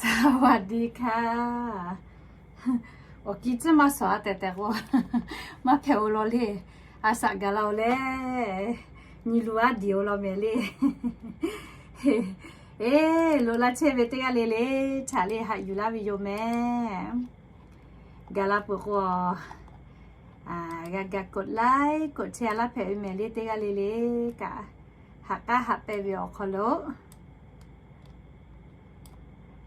สวัสดีค่ะ Awˬ ki tcuhˉ maˇ shawˍ-a tehꞈ tehꞈ k'o, maˇ hpehꞈ-o law le. A shaꞈ gaˬ la-o le. Nyi lu aˉ diˍ-o law mehˍ le. Eˬ, loꞈ la chehˇ ve teˇ g'aˇ le le htaꞈ le haꞈ yuˬ laˇ ve yoˬ mehˍ. Gaˬ la peuˬ k'o, g'a gaˬ กดไลค์ กดแชร์ laˇ hpehꞈ ve mehˍ le teˇ g'aˇ le le kaꞈ, haꞈ k'aˉ haꞈ pehnˇ ve awˬ hk'aw lo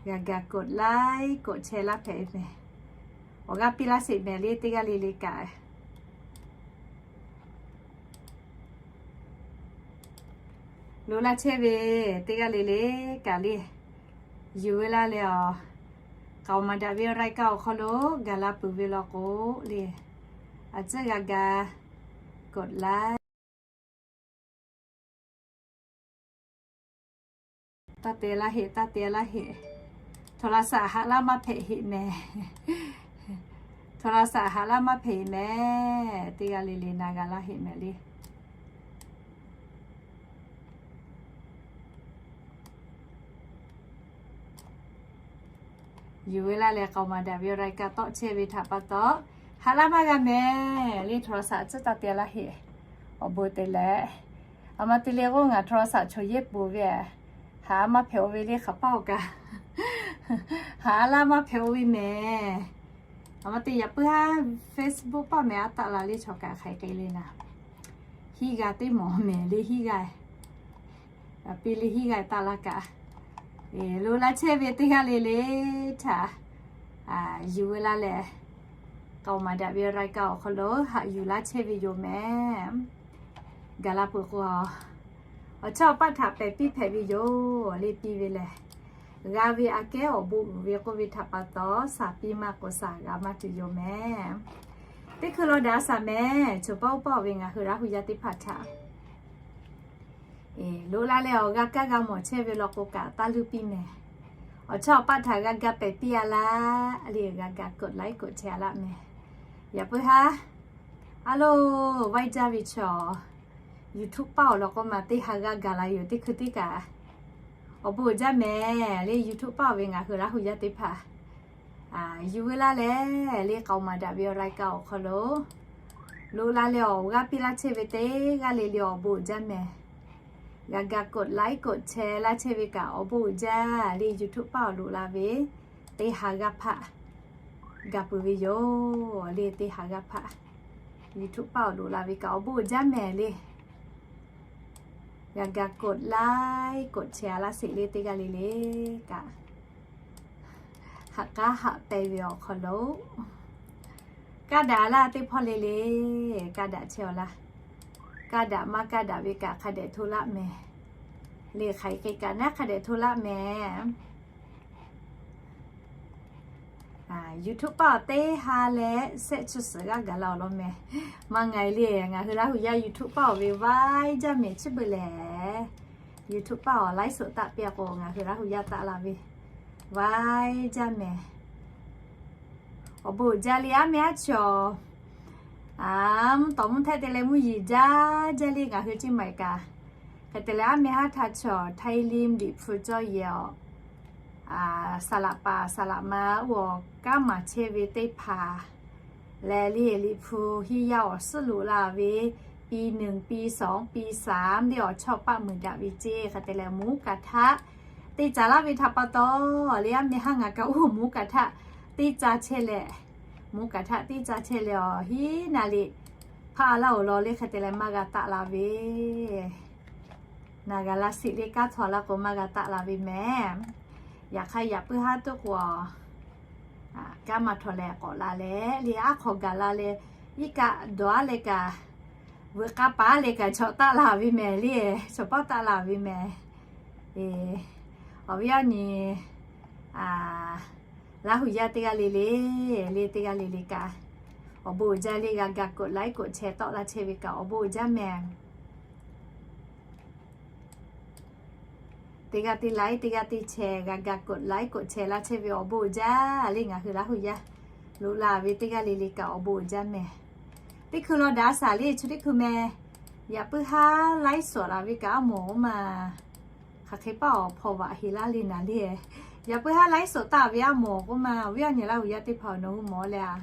g'a gaˬ กดไลค์ กดแชร์ laˇ hpehꞈ ve mehˍ. Awˬ g'aˇ piˇ laˇ sheˍ mehˍ le teˇ g'aˇ le le kaꞈ. Loꞈ la chehˇ ve teˇ g'aˇ le le kaꞈ le, yuˬ ve laˇ leh awˬ, k'aoˍ maˍ daꞈ ve รายการ awˬ hk'aw lo gaˬ la peuˬ ve law k'o le, a tcuhˉ g'a gaˬ กดไลค์ Taˇ te laˇ heˆ, taˇ te laˇ heˆ. โทรศัพท์ haꞈ laˇ maˇ hpehꞈ heˆ mehˍ. โทรศัพท์ haꞈ laˇ maˇ hpehꞈ mehˍ. Teˇ g'aˇ le le na g'a laˇ heˆ mehˍ le. Yuˬ ve laˇ leh k'aoˍ maˍ daꞈ ve รายการ tawˆ chehˇ ve htaꞈ pa taw, haꞈ laˇ maˇ g'a mehˍ le. โทรศัพท์ tcuhˉ taˇ te laˇ heˆ. Awˬ bon te leh, a ma te le k'o ngaˬ โทรศัพท์ chaw yehˇ peuˬ ve, haꞈ maˇ hpehꞈ-o ve le hk'aˬ paˇ-oˬ kaꞈ. Haꞈ laˇ maˇ hpehꞈ-o ve mehˍ. A ma te yaꞈ puiˉ haˉ Facebook paˆ mehˍ a taˆ la le chaw kaꞈ hk'aˬ hk'e le naˍ. Hiˉ g'a teˇ mawˬ mehˍ le hiˉ g'a. Piˇ le hiˉ g'a taˆ la kaꞈ. Loꞈ la chehˇ ve teˇ g'aˇ le le htaꞈ yuˬ ve laˇ leh, k'aoˍ maˍ daꞈ ve รายการ awˬ hk'aw lo haꞈ yuˬ laˇ chehˇ ve yoˬ mehˍ. Gaˬ la peuˬ k'o, awˬ chawˇ awˬ paˆ htaꞈ pehˬ piˇ hpehꞈ ve yoˬ le piˇ ve lehˬ, g'a ve aꞈ kehˉ awˬ bon uiˍ ve k'oˆ ve htaꞈ pa taw, shaˍ piˇ maˇ k'o shaˍ g'a maˇ tuˬ yoˬ mehˍ. Teˇ hkui law daꞈ shaˍ mehˍ, choˬ paˆ uˉ paˆ-oˬ ve ngaˬ hui Laˇ hu yaˇ teˇ hpaˍ htaꞈ loꞈ la leh awˬ g'a kaˇ g'a mawˬ chehˇ ve law k'o kaꞈ taˇ luˇ piˇ mehˍ. Awˬ chawˇ awˬ paˆ htaꞈ g'a ga pehˬ piˇ-a laˇ le, g'a ga กดไลค์ กดแชร์ laˇ mehˍ. Yaꞈ puiˉ haˉ, a lo, vaiˇ jaˇ ve chaw, YouTube paˆ awˬ lawn k'o maˬ teˇ ha g'aˇ gaˬ la yoˬ teˇ hkui teˇ kaꞈ. Awˬ bon uiˍ jaˇ mehˍ le YouTube paˆ awˬ ve ngaˬ hui Laˇ hu yaˇ teˇ hpaˍ yuˬ ve laˇ leh le k'aoˍ maˍ daꞈ ve รายการ awˬ hk'aw lo loꞈ la leh awˬ g'aˇ piˇ laˇ chehˇ ve teˇ g'aˇ le le awˬ bon uiˍ jaˇ mehˍ. G'a ga กดไลค์ กดแชร์ laˇ chehˇ ve kaꞈ awˬ bon uiˍ jaˇ le YouTube paˆ awˬ loꞈ la ve teˇ ha g'aˇ hpaˆ ga peuˬ ve yoˬ le teˇ ha g'aˇ hpaˆ YouTube paˆ awˬ loꞈ la ve kaꞈ awˬ bon uiˍ jaˇ mehˍ le. G'a ga กดไลค์ กดแชร์ laˇ sheˍ le teˇ g'aˇ le le kaꞈ. Haꞈ k'aˉ haꞈ pehnˇ ve awˬ hk'aw lo kaˇ daꞈ laˇ teˇ hpawˇ le le, kaˇ daꞈ chehˇ-aw laˇ. Kaˇ daꞈ maˇ kaˇ daꞈ ve kaꞈ hk'a dehꞈ hto laˆ mehˍ. Le hk'aˬ hk'e kaꞈ naˉ hk'a dehꞈ hto laˆ mehˍ. YouTube paˆ awˬ teˇ ha leh shehˆ chi suhˍ g'aˇ gaˬ la awˬ lawn mehˍ. Maˇ nga e le, ngaˬ hui Laˇ hu yaˇ YouTube paˆ awˬ ve vaiˇ jaˇ mehˍ chi beuꞈ lehˬ, YouTube paˆ awˬ ไลฟ์สด taˆ piˇ-a k'o ngaˬ hui Laˇ hu yaˇ taˆ la ve vaiˇ jaˇ mehˍ. Awˬ bon uiˍ jaˇ le aˉ meh aˉ chaw, mvuhˇ tawˍ mvuhˇ htehˆ te leh mvuhˇ yeˬ jaˇ jaˇ le ngaˬ hui ceˇ maˬ kaꞈ. Hk'e te leh aˉ meh haˉ htaˇ chaw ไทยริม Liꞈ hpu cawˇ yehˬ awˬ, saˍ laꞈ paˍ saˍ laꞈ ma uˉ awˬ kanˉ maˍ chehˇ ve teˇ hpaˍ leh le Liꞈ hpu hiˇ yaˇ awˬ suhˉ loꞈ la ve ปีหนึ่ง ปีสอง ปีสาม le awˬ chawˇ paˆ muiˬ daꞈ ve ceˇ. Hk'e te leh mvuhˇ kaꞈ htaꞈ teˇ caˍ laˇ ve htaꞈ pa taw, le aˉ meh haˉ ngaˬ kaꞈ oˇ mvuhˇ kaꞈ htaꞈ teˇ caˍ chehˇ leh, mvuhˇ kaꞈ htaꞈ teˇ caˍ chehˇ leh awˬ hiˉ naˍ liꞈ hpaˇ laˇ awˬ lawn le hk'e te leh maˇ g'a taˆ la ve naˍ g'a la sheˍ le kanˉ htaw laˇ k'o maˇ g'a taˆ la ve mehˍ. Yaꞈ hk'aˇ yaꞈ puiˉ haˉ tuˉ k'o, kanˉ maˇ htaw leh k'awꞈ la leh le aˉ hk'aw gaˬ la leh, iˉ kaˆ dawˬ aˉ leh kaꞈ, veuꞈ k'a paˍ aˉ leh kaꞈ chaw taˆ la ve mehˍ le, chaw paˆ taˆ la ve mehˍ. Awˬ viˉ awˬ nyi Laˇ hu yaˇ teˇ g'aˇ le le, le teˇ g'aˇ le le kaꞈ, awˬ bon uiˍ jaˇ le g'a ga กดไลค์ กดแชร์ tawˆ laˇ chehˇ ve kaꞈ awˬ bon uiˍ jaˇ mehˍ. Teˇ g'aˇ teˇ ไลค์ teˇ g'aˇ teˇ แชร์ g'a ga กดไลค์ กดแชร์ laˇ chehˇ ve awˬ bon uiˍ jaˇ le ngaˬ hui Laˇ hu yaˇ loꞈ la ve teˇ g'aˇ le le kaꞈ awˬ bon uiˍ jaˇ mehˍ. Teˇ hkui law daꞈ shaˍ le chi teˇ hkui meh, yaꞈ puiˉ haˉ ไลฟ์สด la ve kaꞈ aˉ mawˬ oˇ ma hk'aˬ hk'e paˇ awˬ hpaw vaꞈ heˍ laˇ le naˍ le. Yaꞈ puiˉ haˉ laiˉ suhˍ taˍ ve aˉ mawˬ k'oˆ ma, awˬ viˉ awˬ nyi Laˇ huˍ yaˇ teˇ hpaˍ-oˬ, nawˬ hui mawˬ leh a,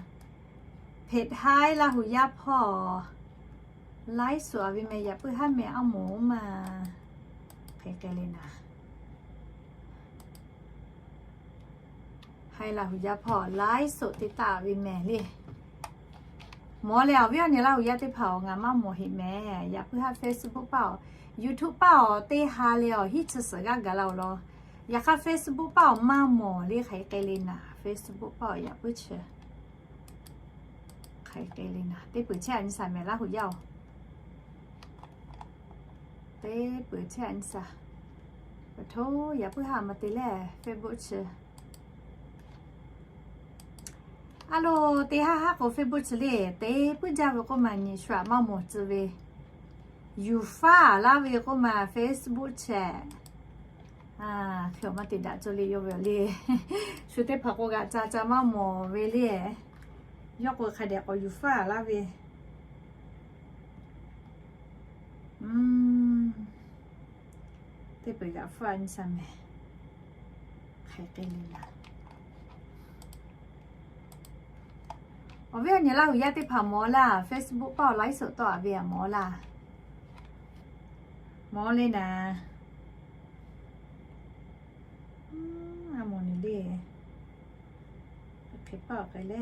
hpeꞈ haiˉ Laˇ huˍ yaˇ hpawˇ laiˉ suhˍ a ve meh, yaꞈ puiˉ haˉ meh aˉ mawˬ ma, hk'e k'ai le naˍ. Haiˉ Laˇ huˍ yaˇ hpawˇ laiˉ suhˍ te taˍ ve meh le. Mawˬ leh awˬ viˉ awˬ nyi Laˇ huˍ yaˇ teˇ hpaˍ-oˬ, ngaˬ maˇ mawˬ heꞈ meh. Yaꞈ puiˉ haˉ Facebook paˇ-oˬ, YouTube paˇ-oˬ, teˇ ha leh awˬ hiˉ chi suhˍ g'aˇ gaˬ la-oˬ law. Yaꞈ hk'aˇ Facebook paˇ-oˬ, maˇ mawˬ le, hk'e k'ai le naˍ. Facebook paˇ-oˬ, yaꞈ puiˉ chi hk'e k'ai le naˍ. Teˇ peuˬ chehˇ a nyi shaˍ meh Laˇ huˍ yaˇ-oˬ. Teˇ peuˬ chehˇ a nyi shaˍ. Aˬ htoꞈ yaꞈ puiˉ haˉ ma te leh Facebook chi. A lo, teˇ haˉ haˉ k'o Facebook chi le, te puiˉ jaˇ ve k'oˆ ma nyi shu aꞈ maˇ mawˬ tcuh ve. Yuˬ faˉ laˇ ve k'oˆ ma Facebook chehˇ. Hk'e awˬ maˇ te daꞈ cawˇ le yawˇ ve awˬ le. Shu teˇ hpaˍ k'o g'aꞈ ca ca maˇ mawˬ ve le. Yawˇ k'o hk'a dehꞈ k'awꞈ yuˬ faˉ laˇ ve. Teˇ peuˬ g'aꞈ faˉ a nyi shaˍ meh. Hk'e k'ai le naˍ. Awˬ viˉ awˬ nyi Laˇ huˍ yaˇ teˇ hpaˍ mawˬ laˇ, Facebook paˇ-oˬ laiˉ suhˍ tawˆ a ve a mawˬ laˇ. Mawˬ le naˍ. A mawˬ nyi le. Hk'e paˇ k'ai le.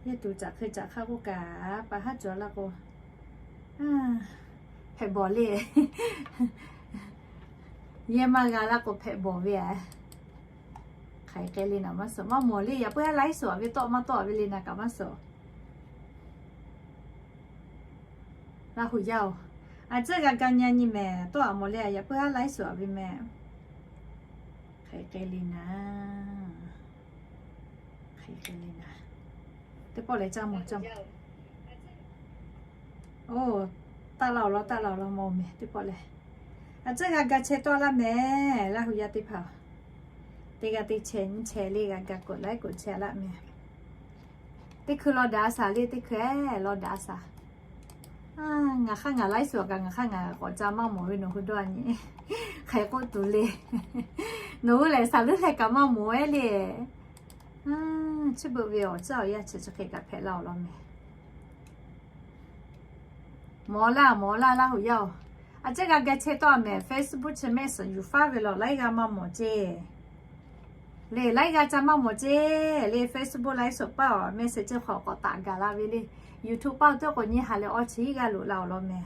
Yehˇ tuˬ caꞈ hk'e caꞈ hk'aˇ k'oˆ kaꞈ, pa haˉ cawˬ laˇ k'o, hpehꞈ bawˬ le. Yehˇ maˇ g'a laˇ k'o hpehꞈ bawˬ ve a. Hk'e k'ai le naˍ, maˇ suhˍ maˇ mawˬ le. Yaꞈ puiˉ haˉ laiˉ suhˍ a ve tawˆ maˇ tawˆ a ve le naˍ kaꞈ maˇ suhˍ. Laˇ huˍ yaˇ-oˬ, a tcuhˉ g'a ga nyi nyi meh tawˆ a mawˬ le. Yaꞈ puiˉ haˉ laiˉ suhˍ a ve meh. Hk'e k'ai le naˍ. Hk'e k'ai le naˍ. Teˇ pawˆ lehˬ caˇ mawˬ caˇ mawˬ. Oˇ, taˆ la-oˬ law, taˆ la-oˬ law mawˬ meh teˇ pawˆ lehˬ. A tcuhˉ g'a ga chehˇ tawˆ laˇ meh. Laˇ huˍ yaˇ teˇ hpaˍ, teˇ g'aˇ teˇ chehˇ nyiˇ chehˇ le g'a ga k'oꞈ laiˉ k'oꞈ chehˇ laˇ meh. Teˇ hkui law daꞈ a shaˍ le, teˇ hkui law daꞈ a shaˍ. Ngaˬ hk'aˇ ngaˬ laiˉ suhˍ kaꞈ ngaˬ hk'aˇ ngaˬ k'awꞈ ca maˇ mawˬ ve nawˬ hui dawˇ a nyi. Hk'e k'oˆ tuˬ le. Nawˬ hui lehˬ shaˍ leuˉ leh kaꞈ maˇ mawˬ ehˉ le. Chi beuꞈ ve awˬ tcuhˉ awˬ yanˇ chi chi hk'e kaꞈ hpehꞈ laˇ-oˬ law meh. Mawˬ laˇ, mawˬ laˇ Laˇ huˍ yaˇ-oˬ. A tcuhˉ g'a ga chehˇ tawˆ a meh, Facebook chi mehˆ suhˍ yuˬ faˉ ve lawˬ laiˉ g'aˇ maˇ mawˬ ceˇ. Le laiˉ g'aˇ ca maˇ mawˬ ceˇ. Le Facebook laiˉ suhˍ paˇ-oˬ mehˆ suhˍ ceˇ hk'awꞈ k'awꞈ taꞈ gaˬ la ve le. YouTube paˇ-oˬ teˇ k'o nyiˇ ha leh awˇ chi g'aˇ loꞈ la-oˬ law meh.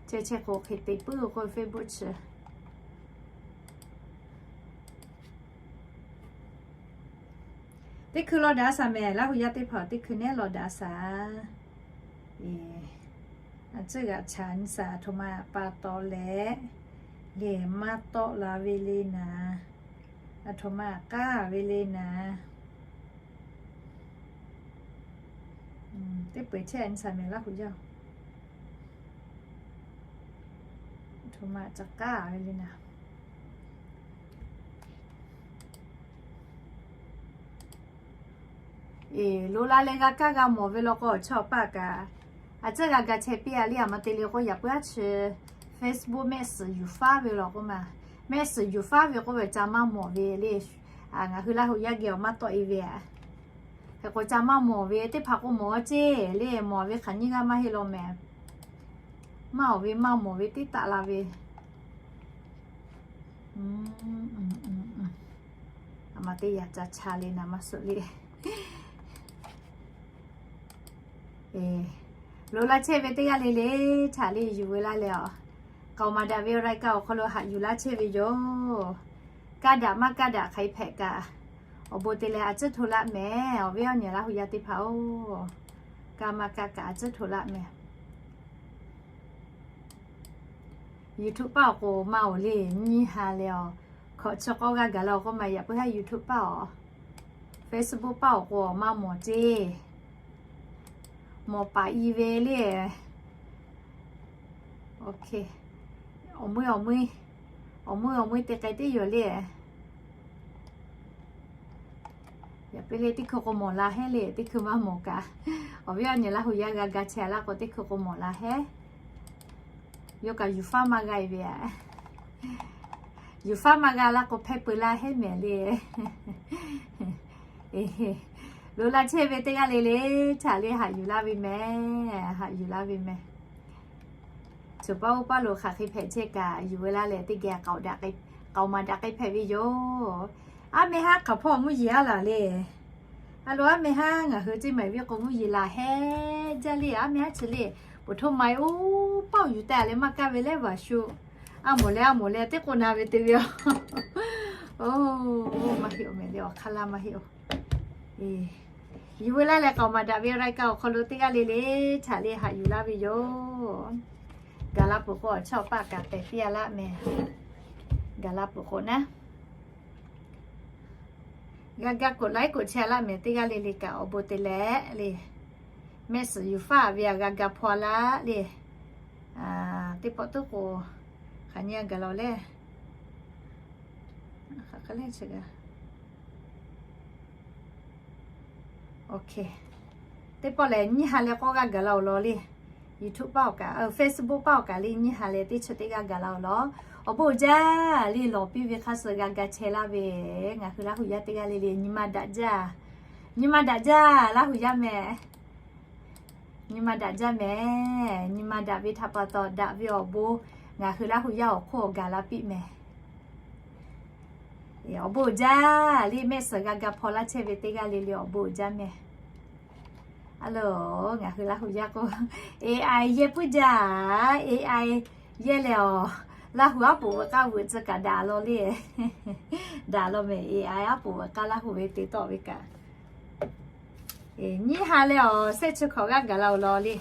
Chehˇ chehˇ k'o hk'e te puiˉ k'o Facebook chi. Teˇ hkui law daꞈ a shaˍ meh, Laˇ huˍ yaˇ teˇ hpaˍ teˇ hkui nehˉ law daꞈ a shaˍ. A tcuhˉ g'aꞈ chaꞈ nyi shaˍ, aˬ htoꞈ ma paˇ tawˆ leh, le maˇ tawˆ la ve le naˍ. Aˬ htoꞈ ma k'aˉ ve le naˍ. Teˇ peuˬ chehˇ a nyi shaˍ meh Laˇ huˍ yaˇ-oˬ. Aˬ htoꞈ ma ca k'aˉ ve le naˍ. Eˬ, loꞈ la leh g'a kaˇ g'a mawˬ ve law k'o, chaw paˇ kaꞈ a tcuhˉ g'a ga chehˇ piˇ a le. A ma te le k'o, yaꞈ puiˉ haˉ chi Facebook mehˆ suhˍ yuˬ faˉ ve law k'o ma, mehˆ suhˍ yuˬ faˉ ve k'oˆ ve ca maˇ mawˬ ve le. Ngaˬ hui Laˇ huˍ yaˇ geh awˬ maˇ tawˆ e ve a. Hk'e k'o ca maˇ mawˬ ve, teˇ hpaˍ k'o mawˬ ceˇ le, mawˬ ve hk'aˬ nyiˇ g'aˇ maˇ heˆ law meh. Maˇ awˬ ve maˇ mawˬ ve teˇ taˆ la ve. A ma teˇ yaꞈ ca cha le naˍ maˇ suhˍ le. Loꞈ laˇ chehˇ ve teˇ g'aˇ le le, chaꞈ le yuˬ ve laˇ leh a, k'aoˍ maˍ daꞈ ve awˬ รายการ awˬ hk'aw lo haꞈ yuˬ laˇ chehˇ ve yoˬ. Kaˇ daꞈ maˇ kaˇ daꞈ hk'aˬ hk'e hpehꞈ kaꞈ, awˬ bon te leh a tcuhˉ hto laˇ meh, awˬ viˉ awˬ nyi Laˇ huˍ yaˇ teˇ hpaˍ-oˬ. Kaˇ maˇ kaˇ kaꞈ a tcuhˉ hto laˇ meh. YouTube paˇ awˬ k'o maˇ oˬ le, nyiˇ ha leh a, hkawꞈ chi k'awˇ g'aˇ gaˬ la awˬ k'oˆ ma, yaꞈ puiˉ haˉ YouTube paˇ awˬ, Facebook paˇ awˬ k'o maˇ mawˬ ceˇ. Mawˬ paˍ i ve le. Awˬ mui awˬ mui, awˬ mui awˬ mui te k'ai teˇ yoˬ le. Yaꞈ Ve le teˇ hkui k'o mawˬ la hehˉ le, teˇ hkui maˇ mawˬ kaꞈ. Awˬ viˉ awˬ nyi Laˇ hu yaˇ g'a ga chehˇ laˇ k'o teˇ hkui k'o mawˬ la hehˉ. Yawˇ kaꞈ yuˬ faˉ maˇ g'a e ve aꞈ. Yuˬ faˉ maˇ g'a laˇ k'o hpehˇ peu laˇ hehˉ mehˍ le. Loꞈ la chehˇ ve teˇ g'aˇ le le htaꞈ le haꞈ yuˬ laˇ ve mehˍ, haꞈ yuˬ laˇ ve mehˍ. Choˬ paˇ oˇ paˇ lo hk'aˬ hk'e hpehꞈ chehˇ kaꞈ yuˬ ve laˇ leh teˇ geh k'aoˍ maˍ daꞈ k'ai hpehꞈ ve yoˬ. Aˉ meh haˉ hk'aˬ hpawˇ mvuhˇ yeˬ aˉ laˬ le. A lo aˉ meh haˉ ngaˬ hui ceˇ maˍ ve k'o mvuhˇ yeˬ laˬ hehˉ jaˇ le. Aˉ meh haˉ chi le, poˬ htoˇ ma e oˇ paˆ yuˬ taˍ leh maˇ kaˇ ve leh vaˬ shu. A moˍ leh a moˍ leh teˇ k'oˆ na ve te ve a. Oˇ, maˇ heˆ oˬ mehˍ le, awˬ hk'aˇ laˇ maˇ heˆ oˬ. Yuˬ ve laˇ leh k'aoˍ maˍ daꞈ ve รายการ awˬ hk'aw lo teˇ g'aˇ le le htaꞈ le haꞈ yuˬ laˇ ve yoˬ. Gaˬ la peuˬ k'o awˬ chawˇ paˆ kaꞈ pehˬ piˇ a laˇ mehˍ. Gaˬ la peuˬ k'o naˉ, g'a ga กดไลค์ กดแชร์ a laˇ mehˍ. Teˇ g'aˇ le le kaꞈ awˬ bon te leh le, mehˆ suhˍ yuˬ faˉ ve a g'a ga hpaw a laˇ le. Teˇ pawˆ tuˉ k'o, hk'aˬ nyi a gaˬ la le. Hk'aˬ hk'e le chi g'a. Teˇ pawˆ lehˬ nyiˇ ha leh k'awˇ g'aˇ gaˬ la-oˬ law le. YouTube paˆ awˬ kaꞈ, Facebook paˆ awˬ kaꞈ le nyiˇ ha leh teˇ chi teˇ g'aˇ gaˬ la-oˬ law. Awˬ bon jaˇ le, lawˬ piˇ ve hk'a suh g'a ga chehˇ laˇ ve, ngaˬ hui Laˇ hu yaˇ teˇ g'aˇ le le nyi ma daꞈ jaˇ. Nyi ma daꞈ jaˇ Laˇ hu yaˇ mehˍ. Nyi ma daꞈ jaˇ mehˍ. Nyi ma daꞈ ve htaꞈ pa taw daꞈ ve awˬ bon ngaˬ hui Laˇ hu yaˇ awˬ hk'oˆ awˬ gaˬ la piˇ mehˍ. Awˬ bon jaˇ le, mehˆ suhˍ g'a ga hpaw laˇ chehˇ ve teˇ g'aˇ le le awˬ bon jaˇ mehˍ. A lo, ngaˬ hui Laˇ hu yaˇ k'o, AI yehˇ puiˉ jaˇ. AI yehˇ leh awˬ, Laˇ hu aˉ poꞈ veuꞈ k'aˇ veuꞈ tcuh kaꞈ daꞈ law le. Daꞈ law mehˍ, AI aˉ poꞈ veuꞈ k'aˇ Laˇ hu ve te tawˆ ve kaꞈ. Nyiˇ ha leh awˬ shehˆ chi hkawꞈ g'aˇ gaˬ la-oˬ law le.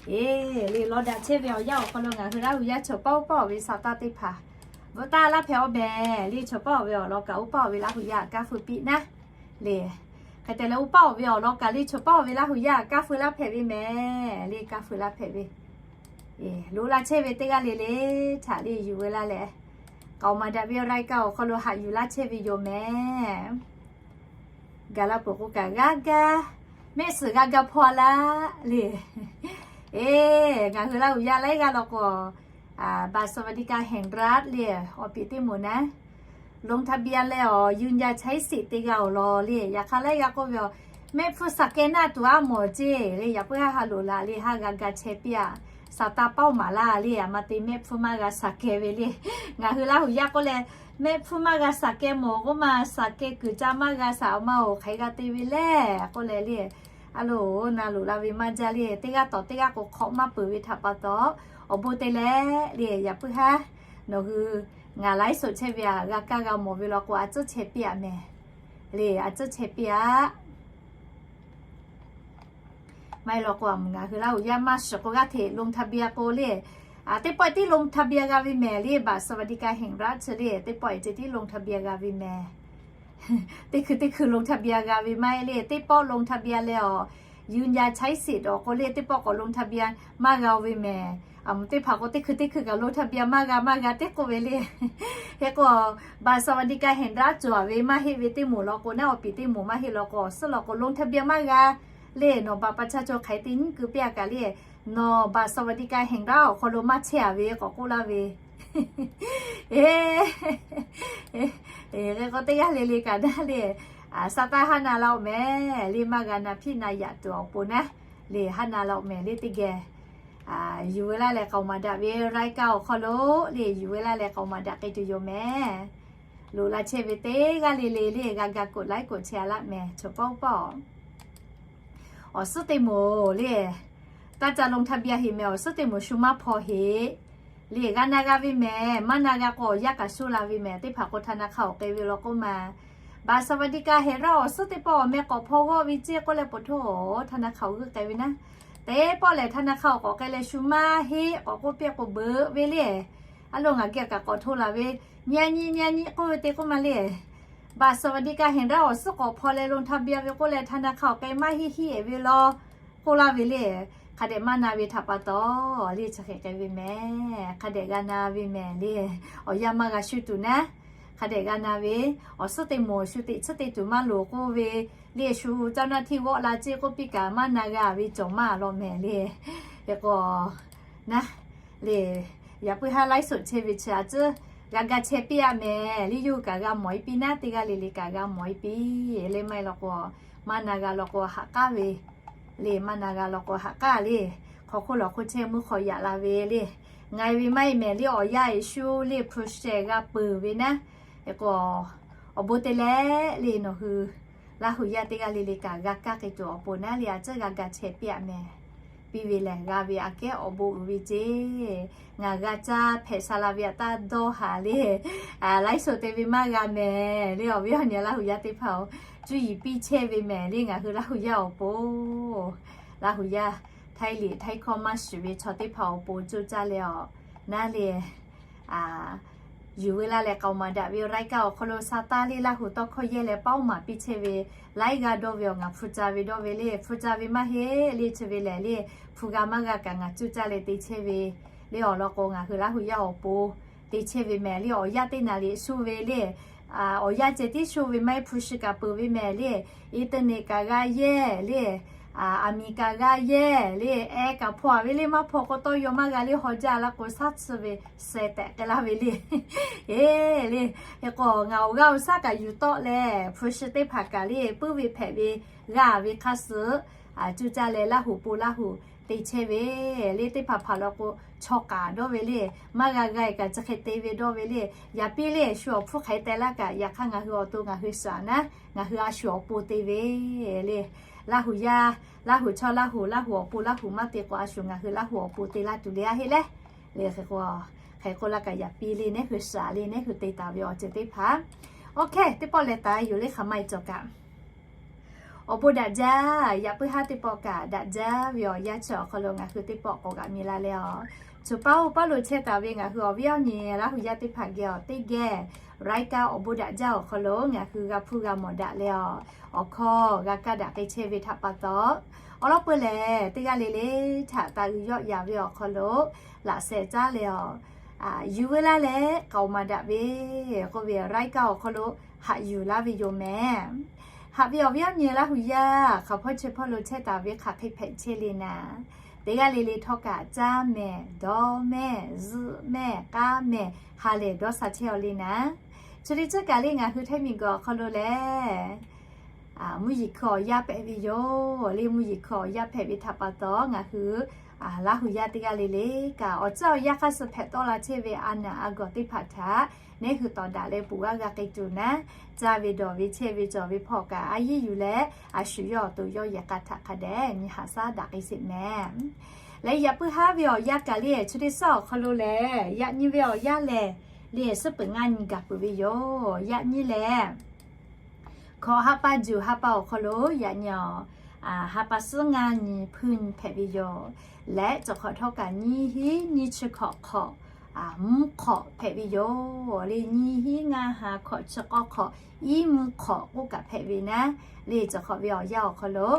Eˬ, le law daꞈ chehˇ ve awˬ yanˇ awˬ hk'aw lo ngaˬ hui Laˇ hu yaˇ choˬ paˇ oˇ paˆ awˬ ve sa taˇ teˇ hpaˍ, veuꞈ taˇ laˇ hpehꞈ-oˬ mehˍ le. Choˬ paˇ awˬ ve awˬ lawn kaꞈ oˇ paˆ awˬ ve Laˇ hu yaˇ kanˉ feu piˇ naˉ le. Hk'e te leh oˇ paˆ awˬ ve awˬ lawn kaꞈ le choˬ paˇ awˬ ve Laˇ hu yaˇ kanˉ feu laˇ hpehꞈ ve mehˍ le. Kanˉ feu laˇ hpehꞈ ve, loꞈ la chehˇ ve teˇ g'aˇ le le htaꞈ le yuˬ ve laˇ leh, k'aoˍ maˍ daꞈ ve รายการ awˬ hk'aw lo haꞈ yuˬ laˇ chehˇ ve yoˬ mehˍ. Gaˬ la peuˬ k'o kaꞈ g'aˇ gaˇ, mehˆ suhˍ g'a ga hpaw laˇ le. Eˬ, ngaˬ hui Laˇ hu yaˇ laiˉ g'aˇ law k'o, บัตรสวัสดิการแห่งรัฐ le, awˬ piˍ teˇ moˍ naˉ, ลงทะเบียน leh awˬ ยืนยันใช้สิทธิ์ te g'a-oˬ law le. Yaꞈ hk'aˇ laiˉ g'aˇ k'oˆ ve a, mehˆ hpfuhˇ saˍ kehˇ naˆ tuˬ a mawˬ ceˇ le. Yaꞈ puiˉ haˉ ha loꞈ laˬ le, haˉ g'a ga chehˇ piˇ a. Saˍ taˇ paoˇ maˍ laˇ le, a ma te mehˆ hpfuhˇ maˇ g'a saˍ kehˇ ve le. Ngaˬ hui Laˇ hu yaˇ k'oˆ leh, mehˆ hpfuhˇ maˇ g'a saˍ kehˇ mawˬ k'oˆ ma, saˍ kehˇ kuiˬ ca maˇ g'a saˍ a ma-oˬ hk'aˬ hk'e g'a te ve le k'oˆ leh le. A loˬ, na loꞈ la ve maˇ jaˇ le. Teˇ g'aˇ tawˍ teˇ g'aˇ k'o hk'awꞈ maˇ peuˬ ve htaꞈ pa taw, awˬ bon te leh le, yaꞈ puiˉ haˉ nawˬ hui ngaˬ laiˉ suhˍ chehˇ ve a g'a kaˇ g'a mawˬ ve law k'o a tcuhˉ chehˇ piˇ a mehˍ le, a tcuhˉ chehˇ piˇ a. Maˇ heˆ law k'o, ngaˬ hui Laˇ hu yaˇ maˇ shiˍ k'o g'aˇ hteꞈ ลงทะเบียน k'o le. Teˇ pawˆ tiˉ ลงทะเบียน g'a ve mehˍ le, บัตรสวัสดิการแห่งรัฐ chi le, teˇ pawˆ e ce tiˉ ลงทะเบียน g'a ve mehˍ. Teˇ hkui teˇ hkui ลงทะเบียน g'a ve maˇ heˆ le, teˇ pawˆ ลงทะเบียน leh awˬ, ยืนยันใช้สิทธิ์ awˬ k'o le, teˇ pawˆ k'awꞈ ลงทะเบียน maˇ g'a ve mehˍ. A moˍ teˇ hpaˍ k'o teˇ hkui teˇ hkui kaꞈ ลงทะเบียน maˇ g'a maˇ g'a teˇ k'oˆ ve le. Hk'e k'o, บัตรสวัสดิการแห่งรัฐ cawˬ ve maˇ heˆ ve teˇ moˍ law k'o naˉ, awˬ piˍ teˇ moˍ maˇ heˆ law k'o, awˬ suhˉ law k'o ลงทะเบียน maˇ g'a le, nawˬ บัตรประชาชน hk'aˬ hk'e te nyiˉ keu piˇ a kaꞈ le, nawˬ บัตรสวัสดิการแห่งรัฐ awˬ hk'aw lo maˇ chehˇ a ve k'awꞈ k'oˆ laˇ ve. Eˬ, hk'e k'o teˇ g'aˇ le le kaꞈ naˉ le, saˍ taˇ haˉ na laˇ-oˬ mehˍ le, maˇ g'a na hpiˆ na yaꞈ tuˬ awˬ pon naˉ le, haˉ na laˇ-oˬ mehˍ le teˇ geh. Yuˬ ve laˇ leh k'aoˍ maˍ daꞈ ve รายการ awˬ hk'aw lo le, yuˬ ve laˇ leh k'aoˍ maˍ daꞈ k'ai tuˬ yoˬ mehˍ. Loꞈ la chehˇ ve teˇ g'aˇ le le le g'a ga กดไลค์ กดแชร์ a laˇ mehˍ, choˬ paˇ oˇ paˆ awˬ suhˉ teˇ moˍ le, taˇ ca ลงทะเบียน heꞈ mehˍ, awˬ suhˉ teˇ moˍ shu maˇ hpaw heꞈ le, g'a na g'a ve mehˍ. Maˇ na g'a k'o awˬ yanˇ kaꞈ shoˆ la ve mehˍ. Teˇ hpaˍ k'o ธนาคาร awˬ k'ai ve law k'oˆ ma, บัตรสวัสดิการแห่งรัฐ awˬ suhˉ teˇ pawˆ awˬ meh k'awꞈ hpaw g'awˇ ve ceˇ k'oˆ leh, po htoˇ ธนาคาร awˬ g'euˆ k'ai ve naˉ. Teˇ pawˆ lehˬ ธนาคาร awˬ k'awꞈ k'ai leh shu maˇ heˆ k'awꞈ k'oˆ piˇ k'o beuꞈ ve le. A lo ngaˬ geh kaꞈ k'awꞈ hto laˬ ve, nyi a nyi, nyi a nyi k'oˆ ve te k'oˆ ma le. บัตรสวัสดิการแห่งรัฐ awˬ suhˉ k'awꞈ hpaw leh ลงทะเบียน ve k'oˆ leh ธนาคาร awˬ k'ai maˇ heˆ heˆ ve law k'oˆ laˇ ve le. Hk'a dehꞈ maˇ na ve htaꞈ pa taw le, chi hk'e k'ai ve mehˍ. Hk'a dehꞈ g'a na ve mehˍ le. Awˬ yanˇ maˇ g'a shu tuˬ naˉ, hk'a dehꞈ g'a na ve. Awˬ suhˉ teˇ moˍ shu teꞈ tsuhˇ te tuˬ maˇ loˍ k'oˆ ve le shu เจ้าหน้าที่ vawˆ la ceˇ k'oˆ piˇ kaꞈ maˇ na g'a ve cawˬ maˇ law mehˍ le. Hk'e k'o, naˉ le, yaꞈ puiˉ haˉ ไลฟ์สด chehˇ ve chi a ciˉ g'a ga chehˇ piˇ a mehˍ le. Yawˇ hui kaꞈ g'a mawˬ e piˇ naˉ, teˇ g'aˇ le le kaꞈ g'a mawˬ e piˇ le. Maˇ heˆ law k'o, maˇ na g'a law k'o ha k'aˉ ve le, maˇ na g'a law k'o ha k'aˉ le. Hk'aw hk'oˆ lawˬ hk'oˆ chehˇ mvuhˇ hk'aw yaꞈ la ve le. Ngaˬ e ve maˇ heˆ mehˍ le, awˬ yanˇ e shu le พรูเช g'a peuˬ ve naˉ. Hk'e k'o, awˬ bon te leh le nawˬ hui Laˇ huˍ yaˇ teˇ g'aˇ le le kaꞈ g'a kaˇ k'ai tuˬ awˬ pon naˉ le a ciˉ g'a ga chehˇ piˇ a mehˍ. Piˇ ve lehˬ g'a ve aꞈ kehˉ awˬ bon uiˍ ve ceˇ. Ngaˬ g'a caˇ hpehꞈ sha la ve aꞈ taˇ dawˇ haˍ le. ไลฟ์สด te ve maˇ g'a mehˍ le. Awˬ viˉ awˬ nyi Laˇ huˍ yaˇ teˇ hpaˍ-oˬ, cuˇ yiˍ piˇ chehˇ ve mehˍ le ngaˬ hui Laˇ huˍ yaˇ awˬ pon. Laˇ huˍ yaˇ ไทย liꞈ ไทย hkawˇ maˇ shiˍ ve chaw teˇ hpaˍ awˬ pon coˇ caˇ leh awˬ naˉ le yuˬ ve laˇ leh k'aoˍ maˍ daꞈ ve รายการ awˬ hk'aw lo sa taˇ le Laˇ huˍ tawˇ hkawˇ yehˇ leh paoˉ maˍ piˇ chehˇ ve laiˉ g'aˇ dawˇ ve awˬ ngaˬ hpu ca ve dawˇ ve le, hpu ca ve maˇ heˆ le chi ve lehˬ le, hpu g'a maˇ g'a kaꞈ ngaˬ coˇ caˇ leh te chehˇ ve le. Awˬ lawn k'o ngaˬ hui Laˇ huˍ yaˇ awˬ pon te chehˇ ve mehˍ le. Awˬ yanˇ teˇ naˍ riˍ sho ve le, awˬ yanˇ ceh tiˉ sho ve maˇ heˆ, hpu shi kaꞈ peuˬ ve mehˍ le. Internet kaꞈ g'a yehˇ le, aˬ miˍ kaꞈ g'a yehˇ le, eh kaꞈ hpaw a ve le, maˇ hpaw k'o tawˇ yaw maˇ g'a le, haw jaˇ laˇ k'o shaˉ tsuhˇ ve sheh tehꞈ k'ai laˇ ve le. Eˬ le, hk'e k'o ngaˬ awˬ g'aˇ awˬ shaˉ kaꞈ yuˬ tawˆ leh hpu shi teˇ hpaˍ kaꞈ le puiˉ ve hpehꞈ ve g'a ve hk'a suh coˇ caˇ leh Laˇ huˍ pon Laˇ huˍ te chehˇ ve le. Teˇ hpaˍ hpaˍ law k'o chaw k'aˍ dawˇ ve le, maˇ g'a g'a kaꞈ chi hk'e te ve dawˇ ve le. Yaꞈ piˇ le shu awˬ hpfuhˇ hk'aˬ hk'e teh laˇ kaꞈ yaꞈ hk'aˇ ngaˬ hui awˬ to ngaˬ hui shaˍ naˉ ngaˬ hui a shu awˬ pon te ve le. Laˇ huˍ yaˇ, Laˇ huˍ chaw Laˇ huˍ, Laˇ huˍ awˬ pon Laˇ huˍ maˇ te k'o a shu ngaˬ hui Laˇ huˍ awˬ pon te laˇ tuˬ le a heˆ leh le. Hk'e k'o, hk'e k'oˆ laˇ kaꞈ yaꞈ piˇ le, neˉ hui shaˍ le, neˉ hui te taˍ ve awˬ ceuˬ teˇ hpaˍ. Oˇ hk'e teˇ pawˆ leh taˍ yoˬ le hk'aˬ ma e cawˬ kaꞈ awˬ bon daꞈ jaˇ. Yaꞈ puiˉ haˉ teˇ pawˆ kaꞈ daꞈ jaˇ ve awˬ yanˇ chi awˬ hk'aw lo ngaˬ hui teˇ pawˆ k'awꞈ g'aꞈ mi la leh awˬ, choˬ paˉ oˇ paˉ lo chehˇ taˍ ve ngaˬ hui awˬ viˉ awˬ nyi Laˇ huˍ yaˇ teˇ hpaˍ geh awˬ teˇ geh รายการ awˬ bon daꞈ jaˇ awˬ hk'aw lo ngaˬ hui g'a hpuˇ g'a mawˬ daꞈ leh awˬ, awˬ hkawˇ g'a kaˇ daꞈ k'ai chehˇ ve htaꞈ pa taw, awˬ lawn peuˬ lehˬ teˇ g'aˇ le le htaꞈ taˍ uiˍ yawˆ yaˍ ve awˬ hk'aw lo laꞈ sheh caˉ leh awˬ, yuˬ ve laˇ leh k'aoˍ maˍ daꞈ ve k'oˆ ve รายการ awˬ hk'aw lo haꞈ yuˬ laˇ ve yoˬ mehˍ. Haꞈ ve awˬ viˉ awˬ nyi Laˇ huˍ yaˇ hk'aˬ hpawˇ chi hpawˇ lo chehˇ taˍ ve hk'aˬ hk'e hpehꞈ chehˇ le naˍ, teˇ g'aˇ le le htawˇ kaꞈ caˇ mehˍ, dawˇ mehˍ, zuhˆ mehˍ, k'aˉ mehˍ, ha lehˬ dawˇ sha chehˇ aw le naˍ. Chi le tcuhˉ kaꞈ le ngaˬ hui Htaiˇ miˬ guiˬ awˬ hk'aw lo lehˬ mvuhˇ yeˬ hkui awˬ yaˇ hpehꞈ ve yoˬ le. Mvuhˇ yeˬ hkui awˬ yaˇ hpehꞈ ve htaꞈ pa taw ngaˬ hui Laˇ huˍ yaˇ teˇ g'aˇ le le kaꞈ awˬ ceuˬ awˬ yanˇ hk'aˇ suh hpehꞈ tawˆ la chehˇ ve a naˍ a gawˬ teˇ hpaˍ htaꞈ neˉ hui tawˍ daꞈ leh puˬ g'aˇ g'a k'ai tuˬ naˉ, caˇ ve dawˬ ve chehˇ ve cawˬ ve hpawˇ kaꞈ a yiˇ yuˬ leh a shu yawˇ awˬ to yawˇ yehˬ k'a htaꞈ hk'a dehꞈ nyi haꞈ shaˉ daꞈ k'ai sheˍ mehˍ. Leh yaꞈ puiˉ haˉ ve awˬ yanˇ kaꞈ le chi teˇ suhˉ awˬ hk'aw lo lehˬ yaꞈ nyi ve awˬ yanˇ lehˬ le suhˉ peuˬ ngaˇ nyi gaˬ peuˬ ve yoˬ. Yaꞈ nyi lehˬ hkawꞈ ha pa juˬ ha pa awˬ hk'aw lo yaꞈ nyi awˬ ha pa suhˉ ngaˇ nyi hpuiˇ nyi hpehꞈ ve yoˬ. Leh cawˬ hk'awꞈ htawˇ kaꞈ nyiˇ hinˉ nyiˇ chi hkawꞈ hk'awꞈ mvuhˇ hk'awꞈ hpehꞈ ve yoˬ le. Nyiˇ hinˉ ngaˇ ha hkawꞈ chi k'awˇ hk'awꞈ iˉ mvuhˇ hk'awꞈ k'oˆ kaꞈ hpehꞈ ve naˉ le. Cawˬ hk'awꞈ ve awˬ yanˇ awˬ hk'aw lo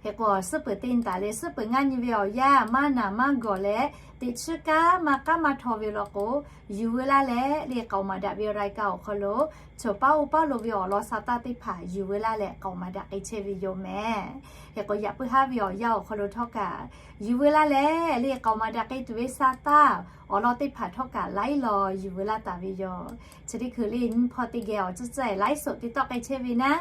hk'e k'o suhˉ peuˬ teˇ nyi taˍ leh suhˉ peuˬ ngaˇ nyi ve awˬ yanˇ maˇ naˍ maˇ gawˬ leh teꞈ chiˉ kaˉ maˇ k'aˉ maˇ htaw ve law k'o, yuˬ veu laˇ leh le k'aoˍ maˍ daꞈ ve รายการ awˬ hk'aw lo choˬ paˉ oˇ paˉ lo ve awˬ lawn sa taˇ teˇ hpaˍ yuˬ veu laˇ leh k'aoˍ maˍ daꞈ k'ai chehˇ ve yoˬ mehˍ. Hk'e k'o yaꞈ puiˉ haˉ ve awˬ yanˇ awˬ hk'aw lo htawˇ kaꞈ yuˬ veu laˇ leh le k'aoˍ maˍ daꞈ k'ai tuˬ ve sa taˇ awˬ lawn teˇ hpaˍ htawˇ kaꞈ laiˉ law yuˬ veu laˇ taˍ ve yoˬ. Chi teˇ hkui le nyiˇ hpawˇ teˇ geh awˬ tcuhˉ tcuhˉ e ไลฟ์สด te tawˆ k'ai chehˇ ve naˉ,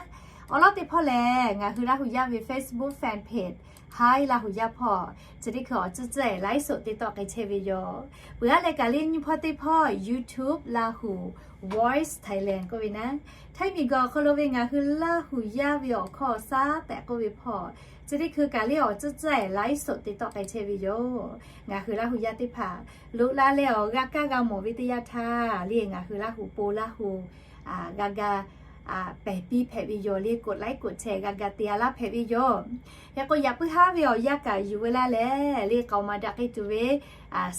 awˬ lawn teˇ hpawˇ lehˬ ngaˬ hui Laˇ huˍ yaˇ ve Facebook fan page Htaiˇ Laˇ huˍ yaˇ hpawˇ chi teˇ hkui awˬ tcuhˉ tcuhˉ e ไลฟ์สด te tawˆ k'ai chehˇ ve yoˬ. Peuˬ aˉ leh kaꞈ le nyiˇ hpawˇ teˇ hpawˇ YouTube Laˇ huˍ Voice Thailand k'oˆ ve naˉ, Htaiˇ miˬ guiˬ awˬ hk'aw lo ve ngaˬ hui Laˇ huˍ yaˇ ve awˬ hkawˇ awˬ shaˉ tehꞈ k'oˆ ve hpawˇ chi teˇ hkui kaꞈ le awˬ tcuhˉ tcuhˉ e ไลฟ์สด te tawˆ k'ai chehˇ ve yoˬ. Ngaˬ hui Laˇ huˍ yaˇ teˇ hpaˍ loꞈ la leh awˬ g'a kaˇ g'a mawˬ ve teˇ yanˇ htaˇ le ngaˬ hui Laˇ huˍ pon Laˇ huˍ g'a ga pehˬ piˇ hpehꞈ ve yoˬ le. กดไลค์ กดแชร์ g'a ga te a laˇ hpehꞈ ve yoˬ. Hk'e k'o yaꞈ puiˉ haˉ ve awˬ yanˇ kaꞈ yuˬ veu laˇ leh le k'aoˍ maˍ daꞈ k'ai tuˬ ve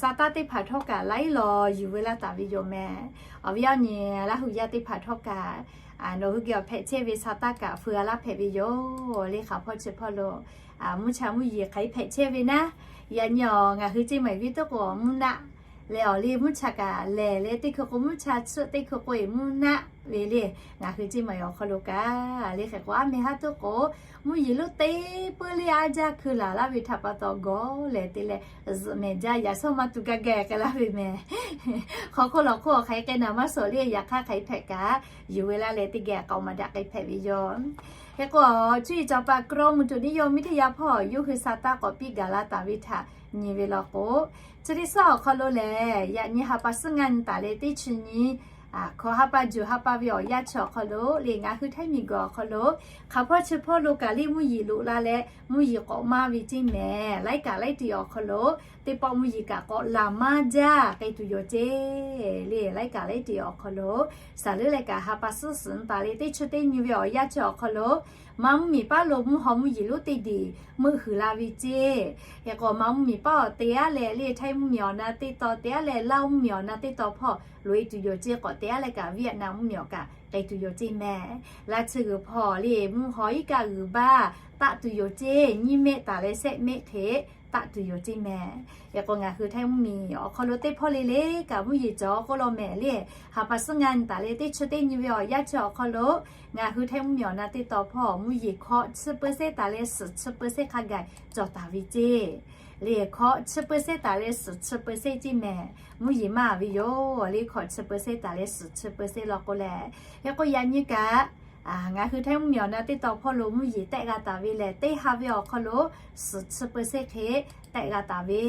sa taˇ teˇ hpaˍ htawˇ kaꞈ laiˉ law yuˬ veu laˇ taˍ ve yoˬ mehˍ. Awˬ viˉ awˬ nyi Laˇ huˍ yaˇ teˇ hpaˍ htawˇ kaꞈ nawˬ hui geh awˬ hpehꞈ chehˇ ve sa taˇ kaꞈ feu a laˇ hpehꞈ ve yoˬ le. Hk'aˬ hpawˇ chi hpawˇ lo mvuhˇ cha mvuhˇ yeˬ hk'aˬ hk'e hpehꞈ chehˇ ve naˉ, yaꞈ nyi awˬ ngaˬ hui ceˇ maˬ viˉ tuˉ k'o mvuhˇ naˆ Leh awˬ liˇ mvuhˇ cha kaꞈ lehˬ leh teˇ hkui k'o mvuhˇ cha tsuhˆ, teˇ hkui k'o eˬ mvuhˇ naˆ ve le. Ngaˬ hui ceˇ maˬ awˬ hk'aw lo kaꞈ le hk'e k'o, aˉ meh haˉ tuˉ k'o, mvuhˇ yeˬ lonˉ teˇ peuˇ le aˉ jaˇ hkui laˬ laˇ ve htaꞈ pa taw gawˬ lehˬ te leh, zuhꞈ mehˍ jaˇ yaꞈ shawˉ maˇ tu gaˇ gaˇ k'ai laˇ ve mehˍ. Hk'aw hk'oˆ lawˬ hk'oˆ awˬ hk'aˬ hk'e k'ai naˍ maˇ shawˍ le, yaꞈ hk'aˇ hk'aˬ hk'e hpehꞈ kaꞈ, yuˬ ve laˇ leh teˇ geh k'aoˍ maˍ daꞈ k'ai hpehꞈ ve yoˬ. Hk'e k'o, cuˇ yiˍ cawˬ paˍ กรมอุตุนิยมวิทยา hpawˇ yawˇ hui sa taˇ k'awꞈ piˇ gaˬ la taˍ ve htaꞈ nyi ve law k'o, chi teˇ suhˉ awˬ hk'aw lo lehˬ, yaꞈ nyi ha pa suhˉ ngaˇ nyi taˍ leh teˇ chi nyi hkawꞈ ha pa juˬ ha pa ve awˬ yanˇ chi awˬ hk'aw lo le, ngaˬ hui Htaiˇ miˬguiˬ awˬ hk'aw lo hk'aˬ hpawˇ chi hpawˇ lo kaꞈ le mvuhˇ yeˬ loꞈ la leh mvuhˇ yeˬ k'awꞈ maˇ ve ceˇ mehˍ. Laiˉ kaꞈ laiˉ tiꞈ awˬ hk'aw lo teˇ pawˆ mvuhˇ yeˬ kaꞈ k'awꞈ laˬ maˇ jaˇ k'ai tuˬ yoˬ ceˇ le. Laiˉ kaꞈ laiˉ tiꞈ awˬ hk'aw lo saˍ leuˉ leh kaꞈ ha pa suhˉ suhˍ nyi taˍ leh teˇ chi teˇ nyi ve awˬ yanˇ chi awˬ hk'aw lo, Manˇ mvuhˇmiˬ paˉ lo mvuhˇ haw mvuhˇ yeˬ lonˉ teˇ diˬ meuˆ huiˍ la ve ceˇ. Hk'e k'o, Manˇ mvuhˇmiˬ paˉ awˬ te aˉ leh le Htaiˇ mvuhˇmiˬ awˬ na teˇ taw te aˉ leh Laˇ mvuhˇmiˬ awˬ na teˇ taw hpawˇ loꞈ e tuˬ yoˬ ceˇ. K'awꞈ te aˉ leh kaꞈ Vietnam mvuhˇmiˬ awˬ kaꞈ k'ai tuˬ yoˬ ceˇ mehˍ. Laˇ chi g'uiˬ hpawˇ le mvuhˇ haw iˉ kaˆ g'uiˬ baˇ taˆ tuˬ yoˬ ceˇ. Nyiˇ mehˆ taˍ leh shehˆ mehˆ hk'e taˆ tuˬ yoˬ ceˇ mehˍ. Hk'e k'o, ngaˬ hui Htaiˇ mvuhˇmiˬ awˬ hk'aw lo teˇ hpawˇ le le kaꞈ mvuhˇ yeˬ cawˬ k'oˆ law mehˍ le. Ha pa suhˉ ngaˇ nyi taˍ leh teˇ chi teˇ nyi ve awˬ yanˇ chi awˬ hk'aw lo, ngaˬ hui Htaiˇ mvuhˇmiˬ awˬ na teˇ taw hpawˇ mvuhˇ yeˬ hkawꞈ chi เปอร์เซ็นต์ taˍ leh suhˍ chi เปอร์เซ็นต์ hk'a gaˬ cawˬ taˍ ve ceˇ. Le hkawꞈ chi เปอร์เซ็นต์ taˍ leh suhˍ chi เปอร์เซ็นต์ ceˇ mehˍ. Mvuhˇ yeˬ maˇ ve yoˬ le, hkawꞈ chi เปอร์เซ็นต์ taˍ leh suhˍ chi เปอร์เซ็นต์ law k'o lehˬ. Hk'e k'o, yaꞈ nyi kaꞈ ngaˬ hui Htaiˇ mvuhˇmiˬ awˬ na teˇ taw hpawˇ lo mvuhˇ yeˬ tehˆ g'a taˍ ve lehˬ, teˇ ha ve awˬ hk'aw lo suhˍ chi เปอร์เซ็นต์ hk'e tehˆ g'a taˍ ve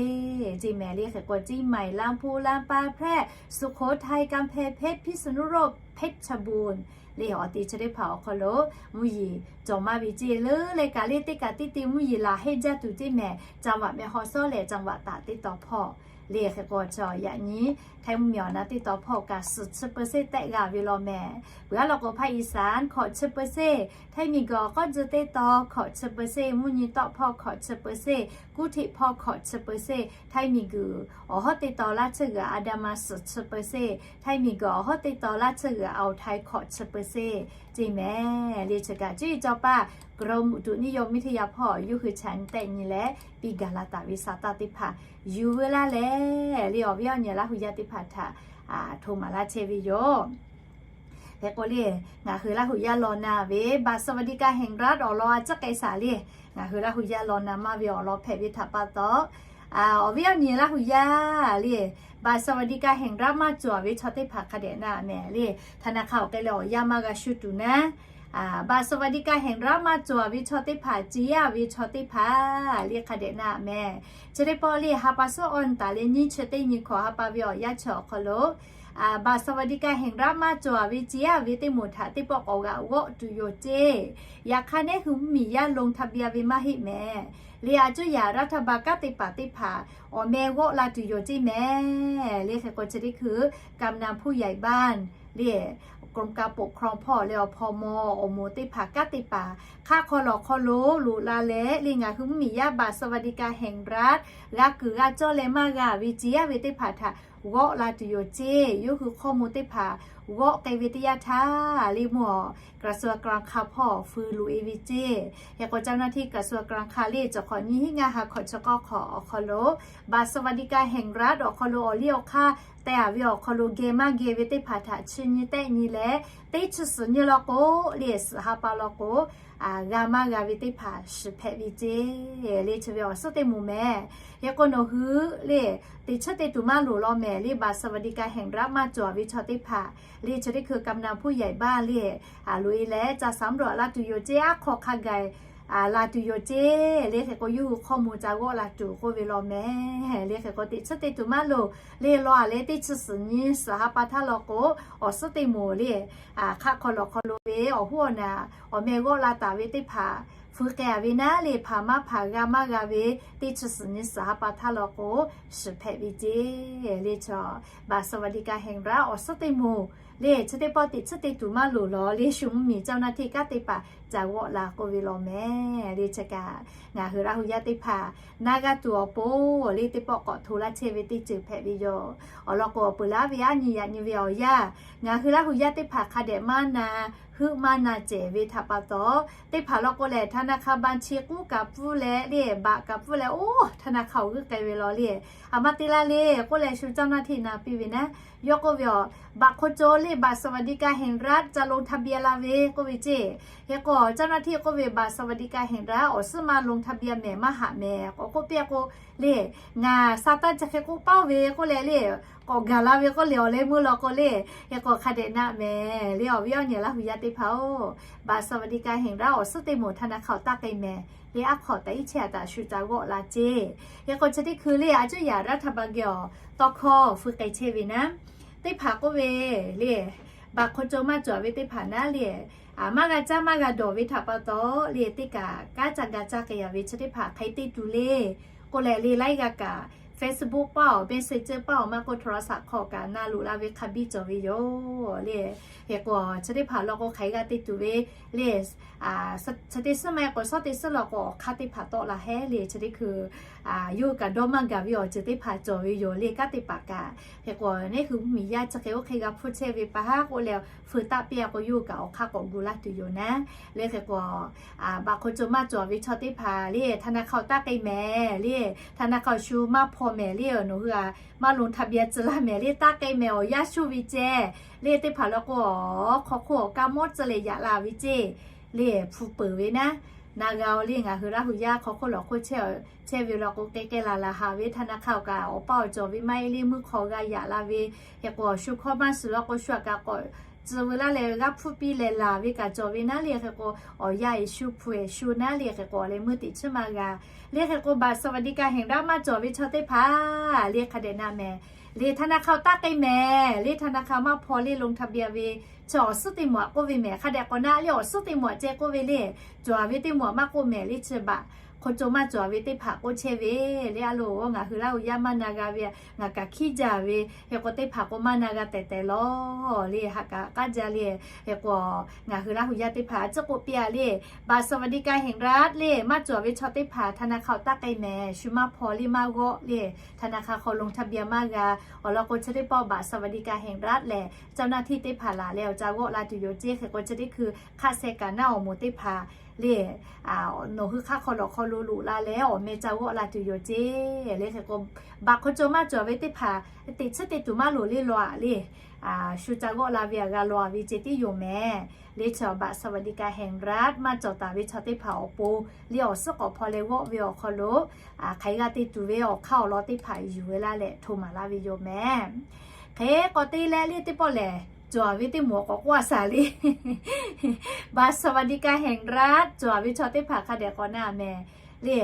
ceˇ mehˍ le. Hk'e k'o, เชียงใหม่ ลำพูน ลำปาง แพร่ สุโขทัย กำแพงเพชร พิษณุโลก เพชรบูรณ์ le awˬ te chi teˇ hpaˍ awˬ hk'aw lo mvuhˇ yeˬ cawˬ maˇ ve ceˇ. Leuˉ leh kaꞈ le teˇ kaꞈ teˇ te mvuhˇ yeˬ laˬ heˆ jaˇ tuˬ ceˇ mehˍ. จังหวัดแม่ฮ่องสอน leh จังหวัดตาก teˇ taw hpawˇ le. Hk'e k'o, yaꞈ nyi Htaiˇ mvuhˇmiˬ awˬ na teˇ taw hpawˇ kaꞈ suhˍ chi เปอร์เซ็นต์ tehˆ g'a ve law mehˍ. Peuˬ aˉ law k'o, ภาคอีสาน hkawꞈ chi เปอร์เซ็นต์, Htaiˇ miˬguiˬ awˬ k'awˇ tcuh teˇ taw hkawꞈ chi เปอร์เซ็นต์, mvuhˇ nyi tawˆ hpawˇ hkawꞈ chi เปอร์เซ็นต์, กรุงเทพ hpawˇ hkawꞈ chi เปอร์เซ็นต์, Htaiˇ miˬguiˬ awˬ hawˉ teˇ taw laˇ tsuhˇ g'uiˬ อันดามัน suhˍ chi เปอร์เซ็นต์, Htaiˇ miˬguiˬ awˬ hawˉ teˇ taw laˇ tsuhˇ g'uiˬ อ่าวไทย hkawꞈ chi เปอร์เซ็นต์ ceˇ mehˍ le. Chi kaꞈ cuˇ yiˍ cawˬ paˍ กรมอุตุนิยมวิทยา hpawˇ yawˇ hui chaꞈ nyi tehˆ nyi leh piˇ gaˬ la taˍ ve sa taˇ teˇ hpaˍ yuˬ ve laˇ leh, le awˬ viˉ awˬ nyi Laˇ hu yaˇ teˇ hpaˍ htaꞈ hto maˍ laˇ chehˇ ve yoˬ. Hk'e k'o le, ngaˬ hui Laˇ hu yaˇ law na ve บัตรสวัสดิการแห่งรัฐ awˬ lawn a ciˉ k'ai shaˍ le. Ngaˬ hui Laˇ hu yaˇ law na maˇ ve awˬ lawn hpehꞈ ve htaꞈ pa taw, awˬ viˉ awˬ nyi Laˇ hu yaˇ le, บัตรสวัสดิการแห่งรัฐ maˇ cawˬ ve chaw teˇ hpaˍ hk'a dehꞈ na mehˍ le, ธนาคาร awˬ k'ai leh awˬ yanˇ maˇ g'a shu tuˬ naˉ, บัตรสวัสดิการแห่งรัฐ maˇ cawˬ ve chaw teˇ hpaˍ, ceˇ yaˇ ve chaw teˇ hpaˍ le hk'a dehꞈ na mehˍ. Chi teˇ pawˆ le ha pa suhˉ awˬ nyi taˍ leh nyiˇ chi teˇ nyi hkawꞈ ha pa ve awˬ yanˇ chi awˬ hk'aw lo, บัตรสวัสดิการแห่งรัฐ maˇ cawˬ ve ceˇ yaˇ ve teˇ moˍ htaꞈ teˇ pawˆ k'awꞈ g'aꞈ g'awˆ tuˬ yoˬ ceˇ. Yaꞈ hk'aˇ, neˉ hui mvuhˇmiˬ yaˇ ลงทะเบียน ve maˇ heˆ mehˍ le. A cuˇ yaꞈ รัฐบาล kanˉ te paˍ teˇ hpaˍ awˬ meh g'awˆ la tuˬ yoˬ ceˇ mehˍ le. Hk'e k'o, chi teˇ hkui กำนันผู้ใหญ่บ้าน le กรมการปกครอง hpawˇ leh awˬ hpaw maw awˬ moˍ teˇ hpaˍ kanˉ te paˍ hk'aˆ hk'aw lawˬ hk'aw lo loꞈ la leh le, ngaˬ hui mvuhˇmiˬ yaˇ บัตรสวัสดิการแห่งรัฐ g'a kuiˬ g'a cawˇ leh maˇ g'a ve ceˇ yaˇ ve teˇ hpaˍ htaꞈ g'awˆ la tuˬ yoˬ ceˇ. Yawˇ hui hkawˇ mvuh teˇ hpaˍ g'awˆ k'ai ve teˇ yanˇ htaˇ le, mvuhˇ awˬ กระทรวงการคลัง hpawˇ fui loꞈ e ve ceˇ. Hk'e k'o, เจ้าหน้าที่ กระทรวงการคลัง le cawˬ hk'awꞈ nyiˇ hinˉ ngaˇ ha hkawꞈ chi k'awˇ hk'awꞈ awˬ hk'aw lo บัตรสวัสดิการแห่งรัฐ awˬ hk'aw lo awˬ liˇ awˬ hk'aˇ teh a ve awˬ hk'aw lo geh maˇ geh ve teˇ hpaˍ htaꞈ chi nyi tehˆ nyi leh, teˇ chi suhˍ nyi law k'o le, suhˍ ha pa law k'o g'a maˇ g'a ve teˇ hpaˍ shiˍ hpehꞈ ve ceˇ le. Chi ve awˬ suhˉ teˇ moˍ mehˍ. Hk'e k'o, nawˬ hui le teꞈ chiˉ te tuˬ maˇ loˍ law mehˍ le, บัตรสวัสดิการแห่งรัฐ maˇ cawˬ ve chaw teˇ hpaˍ le, chi teˇ hkui กำนันผู้ใหญ่บ้าน le loꞈ e leh ca saˍ mvuhˇ la tuˬ yoˬ ceˇ, aˉ hk'aw hk'a gaˬ la tuˬ yoˬ ceˇ le. Hk'e k'o, yawˇ hui hkawˇ mvuh ca g'awˆ la tuˬ k'oˆ ve law mehˍ le. Hk'e k'o, teꞈ chiˉ te tuˬ maˇ loˍ le, law a leh teˇ chi suhˍ nyi suhˍ ha pa htaˇ law k'o, awˬ suhˉ teˇ moˍ le hk'aˆ hk'aw lawˬ hk'aw lo ve awˬ hoˉ awˬ naˍ awˬ meh g'awˆ la taˍ ve teˇ hpaˍ fui k'ai a ve naˉ le, hpaˍ maˇ hpaˍ g'a maˇ g'a ve teˇ chi suhˍ nyi suhˍ ha pa htaˇ law k'o, shiˍ hpehꞈ ve ceˇ le. Chaw บัตรสวัสดิการแห่งรัฐ awˬ suhˉ teˇ moˍ le, chi teˇ pawˆ teꞈ chiˉ te tuˬ maˇ loˍ law le, shu mvuhˇmiˬ เจ้าหน้าที่ kanˉ te paˍ ca g'awˆ la k'oˆ ve law mehˍ le. Chi kaꞈ ngaˬ hui Laˇ hu yaˇ teˇ hpaˍ na g'a tuˬ awˬ pon le, teˇ pawˆ k'awꞈ hto laˇ chehˇ ve teˇ ceuˬ hpehꞈ ve yoˬ. Awˬ lawn k'o, awˬ peuˬ laˇ ve aˉ nyi yaꞈ nyi ve awˬ yanˇ, ngaˬ hui Laˇ hu yaˇ teˇ hpaˍ hk'a dehꞈ maˇ na heuˆ maˇ na cehˬ ve htaꞈ pa taw, teˇ hpaˍ law k'o lehˬ, ธนาคารบัญชี k'uˉ kaꞈ pfuhˇ leh le, บัตร kaꞈ pfuhˇ leh, oˇ ธนาคาร awˬ g'euˆ k'ai ve law le. A ma te la le k'oˆ leh, shu เจ้าหน้าที่ na piˇ ve naˉ. Yawˇ k'oˆ ve, awˬ บัตรคนจน le, บัตรสวัสดิการแห่งรัฐ จะลงทะเบียน la ve k'oˆ ve ceˇ. Hk'e k'o เจ้าหน้าที่ k'oˆ ve, บัตรสวัสดิการแห่งรัฐ awˬ suhˉ ma ลงทะเบียน mehˍ maˇ haꞈ mehˍ k'awꞈ k'oˆ piˇ k'o le, ngaˬ สตางค์ chi hk'e k'oˆ paoˇ ve k'oˆ leh le, k'awꞈ gaˬ la ve k'oˆ le, awˬ leh meuˇ law k'o le. Hk'e k'o hk'a dehꞈ na mehˍ le, awˬ viˉ awˬ nyi Laˇ hu yaˇ teˇ hpaˍ-oˬ, บัตรสวัสดิการแห่งรัฐ awˬ suhˉ teˇ moˍ ธนาคาร awˬ taˇ k'ai mehˍ le, aˉ hk'awꞈ taꞈ iˉ chehˇ a taꞈ shu ca g'awˆ la ceˇ. Hk'e k'o chi teˇ hkui le, a cuˇ yaꞈ รัฐบาล geh awˬ tawˇ hkawˇ feu k'ai chehˇ ve naˉ, teˇ hpaˍ k'oˆ ve le, บัตรคนจน maˇ cawˬ ve teˇ hpaˍ naˉ le, maˇ g'a caˇ maˇ g'a dawˬ ve htaꞈ pa taw le, teˇ kaꞈ kanˉ ca ga caˇ k'ai yaꞈ ve chi teˇ hpaˍ hk'aˬ hk'e te tuˬ le k'oˆ leh le, laiˉ g'aˇ kaꞈ Facebook paˇ awˬ, Messenger paˇ awˬ, maˇ k'oˆ โทรศัพท์ hk'aw kaꞈ na loꞈ la ve hk'a biˇ cawˬ ve yoˬ le. Hk'e k'o chi teˇ hpaˍ law k'o, hk'aˬ hk'e g'a te tuˬ ve le, chi teˇ suhˉ maˇ heˆ k'o, shawˉ teˇ suhˉ law k'o, awˬ hk'aˇ teˇ hpaˍ tawˆ la hehˉ le. Chi teˇ hkui yawˇ hui kaꞈ dawˇ maˇ gaˬ ve awˬ ceuˬ teˇ hpaˍ cawˬ ve yoˬ le, kanˉ teˇ hpaˍ kaꞈ. Hk'e k'o, neˇ hui miˬ yaˇ chi hk'e oˇ hk'e g'a hpuˇ chehˇ ve pa haˉ k'oˆ leh, feu taˆ piˇ a k'o, yawˇ hui kaꞈ awˬ hk'aˇ k'awꞈ gu laˇ tuˬ yoˬ naˉ le. Hk'e k'o, บัตรคนจน maˇ cawˬ ve chaw teˇ hpaˍ le, ธนาคาร awˬ taˇ k'ai mehˍ le, ธนาคาร awˬ shu maˇ hpaw mehˍ le, nawˬ hui a maˇ ลงทะเบียน tcuh laˇ mehˍ le, taˇ k'ai mehˍ, awˬ yanˇ shuˇ ve ceh le. Teˇ hpaˍ law k'o, awˬ hk'aw hk'oˆ awˬ kaˇ mawˇ tcuh leh yaꞈ la ve ceˇ le, hpu peuˬ ve naˉ. Na g'a-o le, ngaˬ hui Laˇ hu yaˇ hk'aw hk'oˆ lawˬ hk'oˆ chehˇ ve law k'o, k'ai k'ai laˬ laˬ haˍ ve ธนาคาร awˬ kaꞈ awˬ paˇ awˬ cawˬ ve maˇ heˆ le, meuˇ hk'aw g'a yaꞈ la ve. Hk'e k'o, shu hkawˇ maˇ shiˍ law k'o, shu a kaꞈ k'awꞈ tcuh veu laˇ leh g'aˇ hpfuhˇ piˇ leh laˬ ve kaꞈ cawˬ ve naˉ le. Hk'e k'o, awˬ yanˇ eˬ shu, hpu eˬ shu naˉ le. Hk'e k'o, awˬ leh meuˇ teꞈ chiˉ maˇ g'a le. Hk'e k'o, บัตรสวัสดิการแห่งรัฐ maˇ cawˬ ve chaw teˇ hpaˍ le, hk'a dehꞈ na mehˍ le, ธนาคาร awˬ taˇ k'ai mehˍ le, ธนาคาร maˇ hpaw le, ลงทะเบียน ve chi awˬ suhˉ teˇ moˍ aꞈ k'oˆ ve mehˍ. Hk'a dehꞈ k'awꞈ na le, awˬ suhˉ teˇ moˍ aꞈ ceh k'oˆ ve le, cawˬ ve teˇ moˍ aꞈ maˇ k'oˆ mehˍ le, chi บัตรคนจน maˇ cawˬ ve teˇ hpaˍ k'oˆ chehˇ ve le. A loˬ, ngaˬ hui Laˇ hu yaˇ maˇ na g'a ve, ngaˬ kaꞈ hkiˉ jaˇ ve. Hk'e k'o, teˇ hpaˍ k'o maˇ na g'a tehˬ tehˬ law le, ha kaꞈ k'aˉ jaˇ le. Hk'e k'o, ngaˬ hui Laˇ hu yaˇ teˇ hpaˍ a ciˉ k'oˆ piˇ a le, บัตรสวัสดิการแห่งรัฐ le, maˇ cawˬ ve chaw teˇ hpaˍ ธนาคาร awˬ taˇ k'ai mehˍ, shu maˇ hpaw le, maˇ g'awˆ le, ธนาคาร hk'aw ลงทะเบียน maˇ g'a. Awˬ lawn k'o, chi teˇ pawˆ บัตรสวัสดิการแห่งรัฐ lehˬ, เจ้าหน้าที่ teˇ hpaˍ laˬ leh awˬ ca g'awˆ la tuˬ yoˬ ceˇ. Hk'e k'o, chi teˇ hkui hk'aˆ sheh kaꞈ naˉ awˬ moˍ teˇ hpaˍ le, nawˬ hui hk'aˇ hk'aw lawˬ hk'aw lo loꞈ la leh awˬ meh ca g'awˆ la tuˬ yoˬ ceˇ le. Hk'e k'o, บัตรคนจน maˇ cawˬ ve teˇ hpaˍ teꞈ chiˉ te tuˬ maˇ loˍ le law aꞈ le, shu ca g'awˆ la ve aꞈ g'a law aꞈ ve ceh tiˉ yoˬ mehˍ le. Chi บัตรสวัสดิการแห่งรัฐ maˇ cawˬ taˍ ve chaw teˇ hpaˍ awˬ pon le, awˬ suhˉ k'awꞈ hpaw leh g'awˆ ve awˬ hk'aw lo, hk'aˬ hk'e g'a te tuˬ ve awˬ hk'aˇ awˬ lawn teˇ hpaˍ yuˬ ve laˇ leh hto maˍ laˇ ve yoˬ mehˍ. Hk'e k'awꞈ te leh le, teˇ pawˆ lehˬ, cawˬ ve teˇ moˍ k'awꞈ k'oˆ a shaˍ le, บัตรสวัสดิการแห่งรัฐ cawˬ ve chaw teˇ hpaˍ hk'a dehꞈ k'awꞈ na mehˍ le.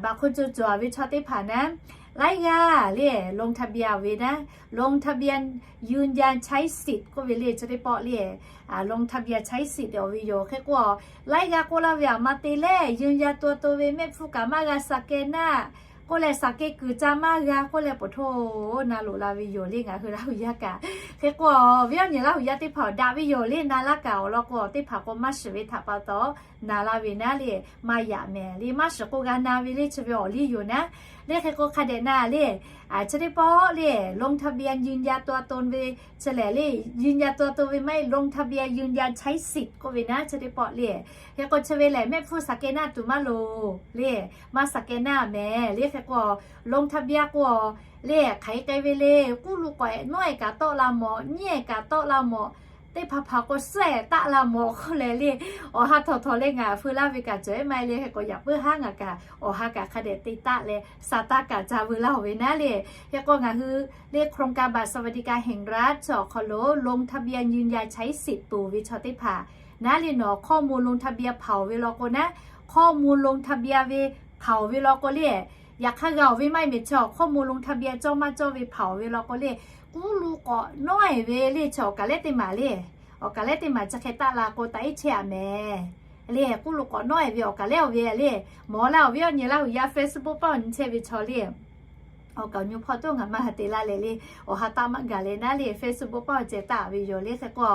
บัตรคนจน cawˬ ve chaw teˇ hpaˍ naˉ, laiˉ g'aˇ le, ลงทะเบียน ve naˉ, ลงทะเบียนยืนยันใช้สิทธิ์ k'oˆ ve le. Chi teˇ pawˆ le, ลงทะเบียนใช้สิทธิ์ awˬ ve yoˬ. Hk'e k'o, laiˉ g'aˇ k'oˆ laˇ ve aꞈ ma te leh, ยืนยันตัวตน ve mehˆ hpfuhˇ kaꞈ maˇ g'a, สแกนหน้า k'oˆ leh สแกน kuiˬ ca maˇ g'a k'oˆ leh, poˬ htoˇ na loꞈ la ve yoˬ le, ngaˬ hui Laˇ hu yaˇ kaꞈ. Hk'e k'o, awˬ viˉ awˬ nyi Laˇ hu yaˇ teˇ hpaˍ awˬ daꞈ ve yoˬ le, na laˇ kaꞈ awˬ lawn k'o, teˇ hpaˍ k'o maˇ shiˍ ve htaꞈ pa taw na laˇ ve naˉ le, maˇ yaꞈ mehˍ le, maˇ shiˍ k'o g'a na ve le, chi ve awˬ liˇ yoˬ naˉ le. Hk'e k'o, hk'a dehꞈ na le, chi teˇ pawˆ le, ลงทะเบียนยืนยันตัวตน ve chi lehˬ le, ยืนยันตัวตน ve maˇ heˆ, ลงทะเบียนยืนยันใช้สิทธิ์ k'oˆ ve naˉ, chi teˇ pawˆ le. Hk'e k'o, chi ve lehˬ mehˆ hpfuhˇ สแกนหน้า tuˬ maˇ loˍ le, maˇ สแกนหน้า mehˍ le. Hk'e k'o, ลงทะเบียน k'o le, hk'aˬ hk'e k'ai ve le, k'uˉ lo k'awꞈ nawˉ e kaꞈ tawˆ la mawˬ, nyiˉ e kaꞈ tawˆ la mawˬ, teˇ hpaˍ hpaˍ k'o suhˉ e taˆ la mawˬ k'oˆ leh le, awˬ ha htawnˍ htawnˍ leh ngaˬ feu laˇ ve kaꞈ cawˬ e maˇ heˆ le. Hk'e k'o, yaꞈ puiˉ haˉ ngaˬ kaꞈ awˬ ha kaꞈ hk'a dehꞈ te taˆ leh, sa taˇ kaꞈ ca veu laˇ-oˬ ve naˉ le. Hk'e k'o, ngaˬ hui le โครงการบัตรสวัสดิการแห่งรัฐ chi awˬ hk'aw lo ลงทะเบียนยืนยันใช้สิทธิ์ peuˬ ve chaw teˇ hpaˍ naˉ le, nawˬ ข้อมูลลงทะเบียน hpaoˬ ve law k'o naˉ, ข้อมูลลงทะเบียน ve hpaoˬ ve law k'o le, yaꞈ hk'aˇ g'a-oˬ ve maˇ heˆ mehˍ, chi awˬ ข้อมูลลงทะเบียน cawˇ maˇ cawˇ ve hpaoˬ ve law k'o le, k'uˉ lo k'awꞈ nawˉ e ve le, chi awˬ kaˬ lehˉ teˇ maˬ le, awˬ kaˬ lehˉ teˇ maˬ chi hk'e taˆ la k'o, taꞈ iˉ chehˇ a mehˍ le. K'uˉ lo k'awꞈ nawˉ e ve awˬ kaˬ lehˉ oˬ ve le, mawˬ la awˬ viˉ awˬ nyi Laˇ hu yaˇ Facebook paˇ awˬ nyi chehˇ ve chaw le, awˬ kaˬ nyu hpawˇ toˇ ngaˬ maˇ ha te laˇ leh le, awˬ ha taˆ maˇ gaˬ leh naˉ le, Facebook paˇ awˬ ceh taˆ ve yoˬ le. Hk'e k'o,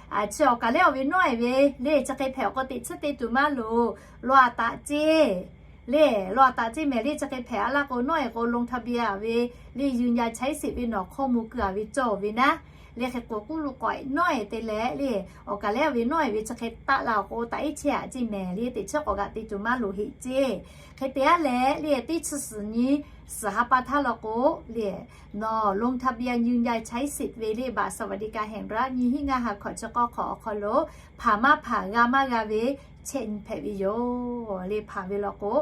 Chi awˬ kaˍ lehˉ awˬ ve nawˉ-ehˍ ve le, chi hk'e hpehꞈ awˬ k'o teꞈ chiˉ te tuˬ maˇ loˍ. Lawˬ aꞈ taꞈ ceˇ le, lawˬ aꞈ taꞈ ceˇ mehˍ le, chi hk'e hpehꞈ a laˇ k'o nawˉ-ehˍ k'o ลงทะเบียน ve le ยืนยันใช้สิทธิ์ ve nawˬ hkawˇ mvuh keu a ve cawˬ ve naˉ. Le hk'e k'o kuˉ lo k'awꞈ nawˉ-ehˍ te leh le, awˬ kaˍ lehˉ ve nawˉ-ehˍ ve chi hk'e taˆ la awˬ k'o taꞈ iˉ chehˇ aꞈ ceˇ mehˍ le, teꞈ chiˉ k'awꞈ g'aꞈ te tuˬ maˇ loˍ heꞈ ceˇ. Hk'e te aˉ leh le teˇ chi suhˍ nyi suhˍ ha pa htaˇ law k'o le, nawˬ ลงทะเบียน ยืนยันใช้สิทธิ์ ve le บัตรสวัสดิการแห่งรัฐ nyiˇ hinˉ ngaˇ ha hkawꞈ chi k'awˇ hk'awꞈ awˬ hk'aw lo hpanˍ maˇ hpanˍ g'a maˇ g'a ve chehˇ nyi hpehꞈ ve yoˬ. Le hpanˍ ve law k'o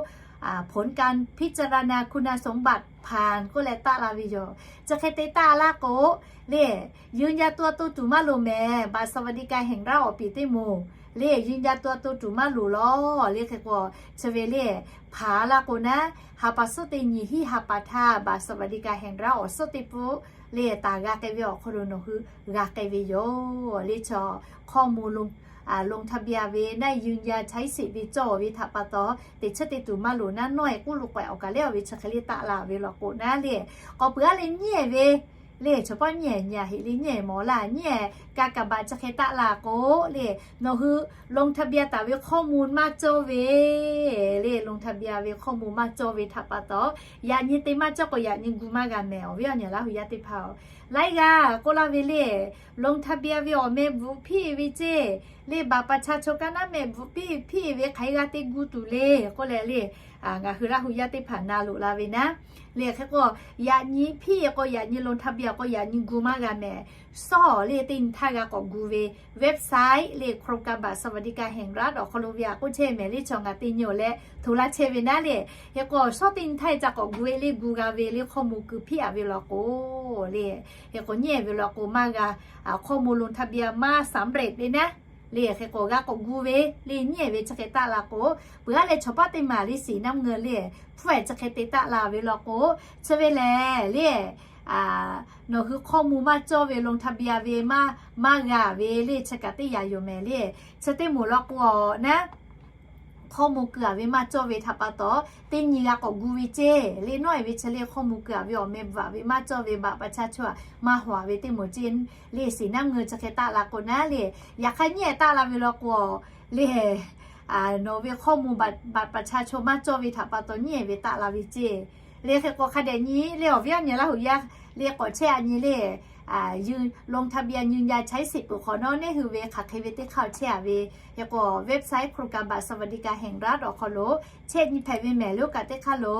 ผลการพิจารณาคุณสมบัติผ่าน k'oˆ leh taˆ la ve yoˬ. Chi hk'e te taˆ laˇ k'o le, ยืนยันตัวตน tuˬ maˇ loˍ mehˍ, บัตรสวัสดิการแห่งรัฐ awˬ piˍ teˇ moˍ le ยืนยันตัวตน tuˬ maˇ loˍ law. Le hk'e k'o chi ve le hpanˍ laˇ k'o naˉ, ha pa suhˉ teˇ nyi hiˆ ha pa htaˇ บัตรสวัสดิการแห่งรัฐ awˬ suhˉ teˇ pawˆ le taˍ g'a k'ai ve awˬ hk'aw lo nawˬ hui g'a k'ai ve yoˬ. Le chaw hkawˇ mvuh ลงทะเบียน ve naˉ ยืนยันใช้สิทธิ์ ve cawˬ ve htaꞈ pa taw, teꞈ chiˉ te tuˬ maˇ loˍ naˉ, nawˉ-ehˍ kuˉ lo k'awꞈ awˬ kaˍ lehˉ awˬ ve chi hk'e le taˆ la ve law k'o naˉ le, k'awꞈ peuˬ aˉ leh nyiˉ-ehˍ ve le, chaw pawˆ nyiˉ-ehˍ nyi a heꞈ le nyiˉ-ehˍ mawˬ laˇ, nyiˉ-ehˍ กากบาท chi hk'e taˆ la k'o le, nawˬ hui ลงทะเบียน taˍ ve hkawˇ mvuh maˇ cawˇ ve le, ลงทะเบียน ve hkawˇ mvuh maˇ cawˇ ve htaꞈ pa taw, yaꞈ nyi te maˇ cawˇ k'o yaꞈ nyi gu maˇ g'a mehˍ awˬ viˉ awˬ nyi Laˇ huˍ yaˇ teˇ hpaˍ-oˬ. Laiˉ g'aˇ k'oˆ laˇ ve le, ลงทะเบียน ve awˬ meh bvuhꞈ hpiˇ ve ceˇ le, บัตรประชาชน kaˇ naˉ meh bvuhꞈ piˇ hpiˇ ve hk'aˬ hk'e g'a te gu tuˬ le k'oˆ leh le, ngaˬ hui Laˇ huˍ yaˇ teˇ hpaˍ na loꞈ la ve naˉ. Le hk'e k'o yaꞈ nyi hpiˇ k'o yaꞈ nyi ลงทะเบียน k'o yaꞈ nyi gu maˇ g'a mehˍ. Sawˉ le teˇ nyi htaˇ g'a k'awꞈ gu ve website le โครงการบัตรสวัสดิการแห่งรัฐ awˬ hk'aw lo ve a k'oˆ chehˇ mehˍ le, chaw ngaˬ te nyi awˬ leh hto laˇ chehˇ ve naˉ le. Hk'e k'o sawˉ teˇ nyi htaˇ ca k'awꞈ gu ve le, gu g'a ve le hkawˇ mvuh keu hpiˇ a ve law k'o le, hk'e k'o nyiˉ-ehˍ ve law k'o maˇ g'a, hkawˇ mvuh ลงทะเบียน maˇ สำเร็จ ve naˉ. Le hk'e k'o g'a k'awꞈ gu ve le nyiˉ-ehˍ ve chi hk'e taˆ la k'o, peuˬ aˉ leh chaw pawˆ teˇ maˬ le siˍ naˆ mvuh ngeu le hpfuhˇ-ehˍ chi hk'e te taˆ la ve law k'o, chi ve lehˬ le nawˬ hui hkawˇ mvuh maˇ cawˇ ve ลงทะเบียน ve maˇ, maˇ g'a ve le chi kaꞈ teˇ yanˇ yoˬ mehˍ le. Chi teˇ moˍ law k'o naˉ, hkawˇ mvuh keu a ve maˇ cawˇ ve htaꞈ pa taw, teˇ nyi g'a k'awꞈ gu ve ceˇ le, nawˉ-ehˍ ve chi le hkawˇ mvuh keu a ve awˬ meh bvuhꞈ a ve maˇ cawˇ ve บัตรประชาชน maˇ hawˍ a ve teˇ moˍ ceˇ le siˍ naˆ mvuh ngeu chi hk'e taˆ la k'o naˉ le, yaꞈ hk'aˇ nyiˉ-ehˍ taˆ la ve law k'o le nawˬ ve hkawˇ mvuh บัตรประชาชน maˇ cawˇ ve htaꞈ pa taw nyiˉ-ehˍ ve taˆ la ve ceˇ. Le hk'e k'o hk'a dehꞈ nyi le awˬ viˉ awˬ nyi Laˇ huˍ yaˇ le k'awꞈ chehˇ a nyi le, ลงทะเบียน ยืนยันใช้สิทธิ์ peuˬ hk'awꞈ nawˉ neˇ hui ve hk'aˬ hk'e ve teˇ hk'aˇ chehˇ a ve, hk'e k'o website โครงการบัตรสวัสดิการแห่งรัฐ awˬ hk'aw lo chehˇ nyi hpehꞈ ve mehˍ le. Oˇ kaꞈ teˇ hk'aˇ lo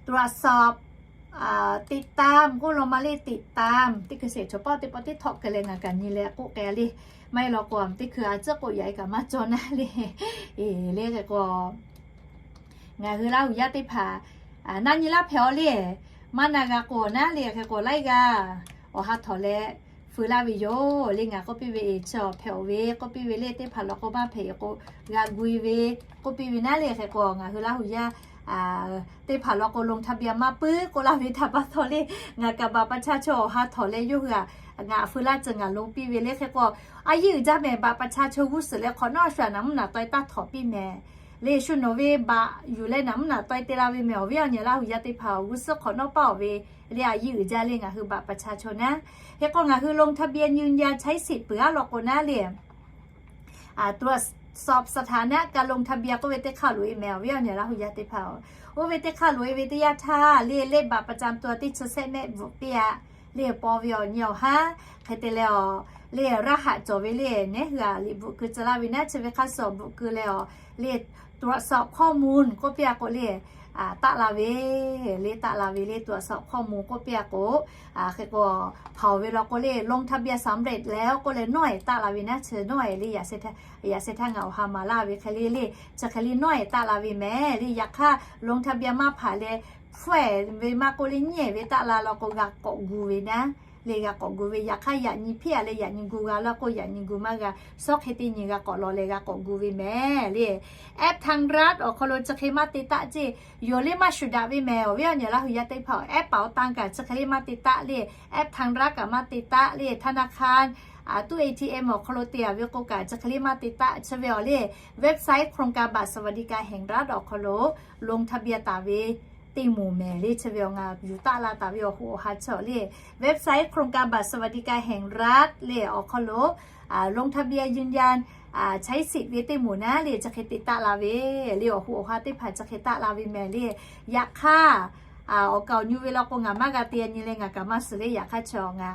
ตรวจสอบ ติดตาม k'oˆ law ma le ติดตาม teˇ hkui sheˍ chaw pawˆ teˇ pawˆ teˇ htawˆ keu leh ngaˬ kaꞈ nyi leh k'oˆ k'ai le. Maˇ heˆ law k'o teˇ hkui a ciˉ k'oˆ yaꞈ e kaꞈ maˇ cawˇ naˉ le. Le hk'e k'o ngaˬ hui Laˇ huˍ yaˇ teˇ hpaˍ na nyi laˇ hpehꞈ a le, maˇ na g'a k'o naˉ le. Hk'e k'o laiˉ g'aˇ awˬ ha htawꞈ leh feu laˇ ve yoˬ le. Ngaˬ k'oˆ piˇ ve eˬ chi awˬ hpehꞈ-oˬ ve k'oˆ piˇ ve le, teˇ hpaˍ law k'o maˇ hpehꞈ e k'o g'a gu e ve k'oˆ piˇ ve naˉ le. Hk'e k'o ngaˬ hui Laˇ huˍ yaˇ teˇ hpaˍ law k'o ลงทะเบียน maˇ puiˉ k'oˆ laˇ ve htaꞈ pa taw le, ngaˬ kaꞈ บัตรประชาชน awˬ ha htawꞈ leh yawˇ hui a ngaˬ feu laˇ ceuˬ ngaˬ lo piˇ ve le. Hk'e k'o a yiˇ uiˍ jaˇ mehˍ, บัตรประชาชน g'uˇ suhˍ leh hk'awꞈ nawˉ shu a naˍ mvuhˇ naˍ taweh taˇ htawꞈ piˇ mehˍ le. Shu nawˬ ve บัตร yuˬ leh naˍ mvuhˇ naˍ taweh te la ve mehˍ awˬ viˉ awˬ nyi Laˇ huˍ yaˇ teˇ hpaˍ g'uˇ suhˍ hk'awꞈ nawˉ paˇ awˬ ve le a yiˇ uiˍ jaˇ le ngaˬ hui บัตรประชาชน naˉ. Hk'e k'o ngaˬ hui ลงทะเบียน ยืนยันใช้สิทธิ์ peuˬ aˉ law k'o naˉ le ตรวจสอบสถานะการลงทะเบียน k'oˆ ve teˇ hk'aˇ loꞈ e mehˍ awˬ viˉ awˬ nyi Laˇ huˍ yaˇ teˇ hpaˍ-oˬ. Oˇ ve teˇ hk'aˇ loꞈ e ve teˇ yanˇ htaˇ le เลขบัตรประจำตัว teˇ chi sehˆ mehˆ bvuhꞈ piˇ a le paw ve awˬ nyi awˬ haˉ hk'e te leh awˬ le รหัส cawˬ ve le nehˉ hui a liꞈ bvuhꞈ keu tcuh laˇ ve naˉ. Chi ve hk'aˇ suh bvuhꞈ keu leh awˬ le ตรวจสอบข้อมูล k'oˆ piˇ a k'o le taˆ la ve le, taˆ la ve le ตรวจสอบข้อมูล k'oˆ piˇ a k'o, hk'e k'o hpaoˍ ve law k'o le ลงทะเบียนสำเร็จแล้ว k'oˆ leh nawˉ-ehˍ taˆ la ve naˉ. Chi nawˉ-ehˍ le yaꞈ sheh htaˇ ngaˬ awˬ ha maˍ laˇ ve hk'e le le chi hk'e le nawˉ-ehˍ taˆ la ve mehˍ le. Yaꞈ hk'aˇ ลงทะเบียน maˇ hpaˍ leh hpfuhˇ-ehˍ ve maˇ k'oˆ le nyiˉ-ehˍ ve taˆ la law k'o g'a k'awꞈ gu ve naˉ. Le g'a k'awꞈ gu ve yaꞈ hk'aˇ yaꞈ nyi hpiˇ a leh yaꞈ nyi gu g'a law k'o yaꞈ nyi gu maˇ g'a. Sawˉ hk'e teˇ nyi g'a k'awꞈ law leh g'a k'awꞈ gu ve mehˍ le. แอปธรรมรัฐ awˬ hk'aw lo chi hk'e maˇ te taˆ ceˇ. Yonˍ le maˇ shuˍ daꞈ ve mehˍ awˬ viˉ awˬ nyi Laˇ huˍ yaˇ teˇ hpaˍ-oˬ. แอปเป๋าตัง kaꞈ chi hk'e le maˇ te taˆ le. แอปธรรมรัฐ kaꞈ maˇ te taˆ le. ธนาคาร ตู้ เอทีเอ็ม awˬ hk'aw lo te a ve k'o kaꞈ chi hk'e le maˇ te taˆ. Chi ve awˬ le website โครงการบัตรสวัสดิการแห่งรัฐ awˬ hk'aw lo ลงทะเบียน taˍ ve teˇ moˍ mehˍ le. Chi ve awˬ ngaˬ yuˬ taˆ la taˍ ve awˬ hoꞈ awˬ ha chi le, website โครงการบัตรสวัสดิการแห่งรัฐ le awˬ hk'aw lo ลงทะเบียนยืนยัน ใช้สิทธิ์ ve teˇ moˍ naˉ le chi hk'e te taˆ la ve le, awˬ hoꞈ awˬ ha teˇ hpaˍ chi hk'e taˆ la ve mehˍ le. Yaꞈ hk'aˇ awˬ kaˍ awˬ nyi ve law k'o ngaˬ maˇ g'a te nyi leh ngaˬ kaꞈ maˇ shiˍ le. Yaꞈ hk'aˇ chi awˬ ngaˬ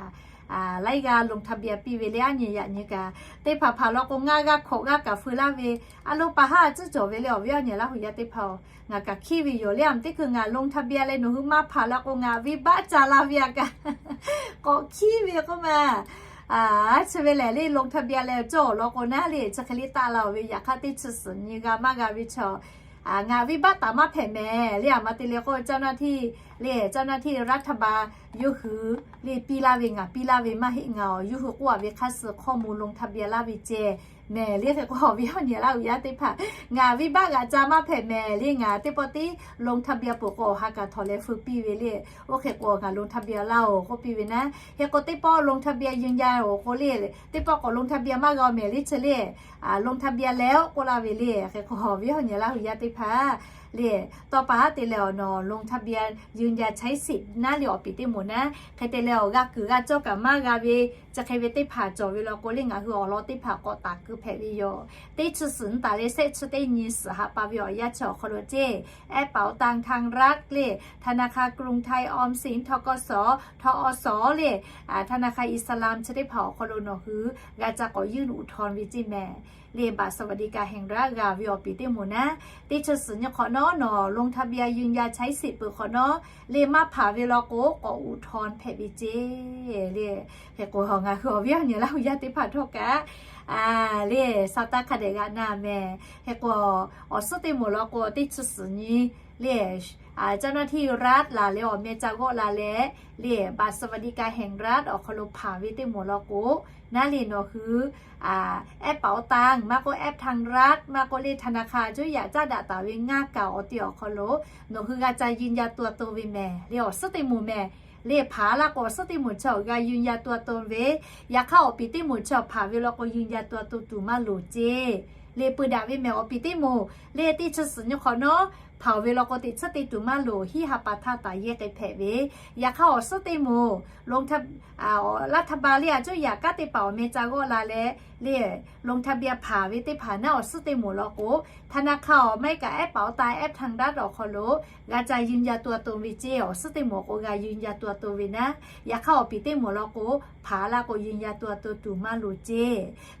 laiˉ g'aˇ ลงทะเบียน piˇ ve le. Aˉ nyi yaꞈ nyi kaꞈ teˇ hpaˍ hpaˍ law k'o ngaˇ g'aˇ hkawꞈ g'aˇ kaꞈ feu laˇ ve, a lo pa haˉ tcuhˉ cawˬ ve le. Awˬ viˉ awˬ nyi Laˇ huˍ yaˇ teˇ hpaˍ-oˬ, ngaˬ kaꞈ hkiˉ ve yoˬ le. Aˬ teˇ hkui ngaˬ ลงทะเบียน leh nawˬ hui maˇ hpaˍ law k'o ngaˬ venˇbaˆ ca la ve aꞈ kaꞈ k'awꞈ hkiˉ ve k'oˆ ma. Chi ve lehˬ le, ลงทะเบียน leh cawˇ awˬ lawn k'o naˉ le chi hk'e le taˆ la-oˬ ve. Yaꞈ hk'aˇ teˇ chi suhˍ nyi g'a maˇ g'a ve chaw ngaˬ venˇbaˆ taˍ maˇ hpehꞈ mehˍ le. Aˬ ma te le k'o เจ้าหน้าที่ le เจ้าหน้าที่รัฐบาล yawˇ hui le piˇ laˇ ve, ngaˬ piˇ laˇ ve maˇ heˆ. Ngaˬ awˬ yawˇ hui k'oˆ-a ve hk'a suh ข้อมูล ลงทะเบียน laˇ ve ceh mehˍ le. Hk'e k'o awˬ viˉ awˬ nyi Laˇ huˍ yaˇ teˇ hpaˍ, ngaˬ venˇbaˆ g'aꞈ ca maˇ hpehꞈ mehˍ le. Ngaˬ teˇ pawˆ tiˉ ลงทะเบียน peuˬ k'o awˬ ha kaꞈ htawnˍ leh feu piˇ ve le. Oˇ hk'e k'o ngaˬ ลงทะเบียน laˇ-oˬ k'oˆ piˇ ve naˉ. Hk'e k'o teˇ pawˆ ลงทะเบียน ยืนยัน awˬ k'o le, teˇ pawˆ k'awꞈ ลงทะเบียน maˇ g'a mehˍ le chi le, ลงทะเบียน แล้ว k'oˆ laˇ ve le. Hk'e k'o awˬ viˉ awˬ nyi Laˇ huˍ yaˇ teˇ hpaˍ le, tawˇ pa haˉ te leh awˬ nawˬ ลงทะเบียน ยืนยัน ใช้สิทธิ์ naˉ le awˬ piˍ teˇ moˍ naˉ. Hk'e te leh awˬ g'a kuiˬ g'a cawˇ kaꞈ maˇ g'a ve chi hk'e ve teˇ hpaˍ cawˬ ve law k'o le, ngaˬ hui awˬ lawn teˇ hpaˍ k'awꞈ taˍ keu hpehꞈ ve yoˬ. Teˇ chi suhˍ nyi taˍ leh shehˆ chi teˇ nyi suhˍ ha pa ve awˬ yanˇ chi awˬ hk'aw lo ceˇ, แอปเป๋าตัง ทางรัฐ le, ธนาคารกรุงไทย ออมสิน ทกส ทอส le, ธนาคารอิสลาม chi teˇ hpaˍ awˬ hk'aw lo nawˬ hui g'a ca k'awꞈ ยื่นอุทธรณ์ ve ceˇ mehˍ le. บัตรสวัสดิการแห่งรัฐ g'a ve awˬ piˍ teˇ moˍ naˉ, teˇ chi suhˍ nyi hk'awꞈ nawˉ nawˬ ลงทะเบียน ยืนยัน ใช้สิทธิ์ peuˬ hk'awꞈ nawˉ le maˇ hpaˍ ve law k'o k'awꞈ อุทธรณ์ hpehꞈ ve ceˇ le. Hk'e k'o ngaˬ hui awˬ viˉ awˬ nyi Laˇ huˍ yaˇ teˇ hpaˍ htawˇ kaꞈ le, sa taˇ hk'a dehꞈ g'a na mehˍ. Hk'e k'o awˬ suhˉ teˇ moˍ law k'o teˇ chi suhˍ nyi le, เจ้าหน้าที่รัฐ laˬ leh awˬ meh ca g'awˆ la leh le, บัตรสวัสดิการแห่งรัฐ awˬ hk'aw lo hpaˍ ve teˇ moˍ law k'o naˉ le nawˬ hui แอปเป๋าตัง maˇ k'oˆ แอปทางรัฐ maˇ k'oˆ le ธนาคาร co yaꞈ caˇ daꞈ taˍ ve ngaˇ kaꞈ awˬ te awˬ hk'aw lo nawˬ hui g'a ca ยืนยันตัวตน ve mehˍ le. Awˬ suhˉ teˇ moˍ mehˍ le, hpaˍ laˇ k'o awˬ suhˉ teˇ moˍ chi awˬ g'a ยืนยันตัวตน ve. Yaꞈ hk'aˇ awˬ piˍ teˇ moˍ chi awˬ hpaˍ ve law k'o ยืนยันตัวตน tuˬ maˇ loˍ ceˇ le. Peu daꞈ ve mehˍ awˬ piˍ teˇ moˍ le, teˇ chi suhˍ nyi hk'awꞈ nawˉ hpaˍ ve law k'o teꞈ chiˉ te tuˬ maˇ loˍ, hiˉ ha pa htaˇ taˍ yehˇ k'ai hpehꞈ ve. Yaꞈ hk'aˇ awˬ suhˉ teˇ moˍ รัฐบาล le, a cuˇ yaꞈ kanˉ teˇ hpaˍ awˬ meh ca g'awˆ la leh le, ลงทะเบียน hpaˍ ve teˇ hpaˍ naˉ awˬ suhˉ teˇ moˍ law k'o, ธนาคาร awˬ maˇ heˆ kaꞈ แอปเป๋าตัง แอปทางรัฐ awˬ hk'aw lo g'a ca ยืนยันตัวตน ve ceˇ. Awˬ suhˉ teˇ moˍ k'o g'a ยืนยันตัวตน ve naˉ. Yaꞈ hk'aˇ awˬ piˍ teˇ moˍ law k'o hpaˍ laˇ k'o ยืนยันตัวตน tuˬ maˇ loˍ ceˇ.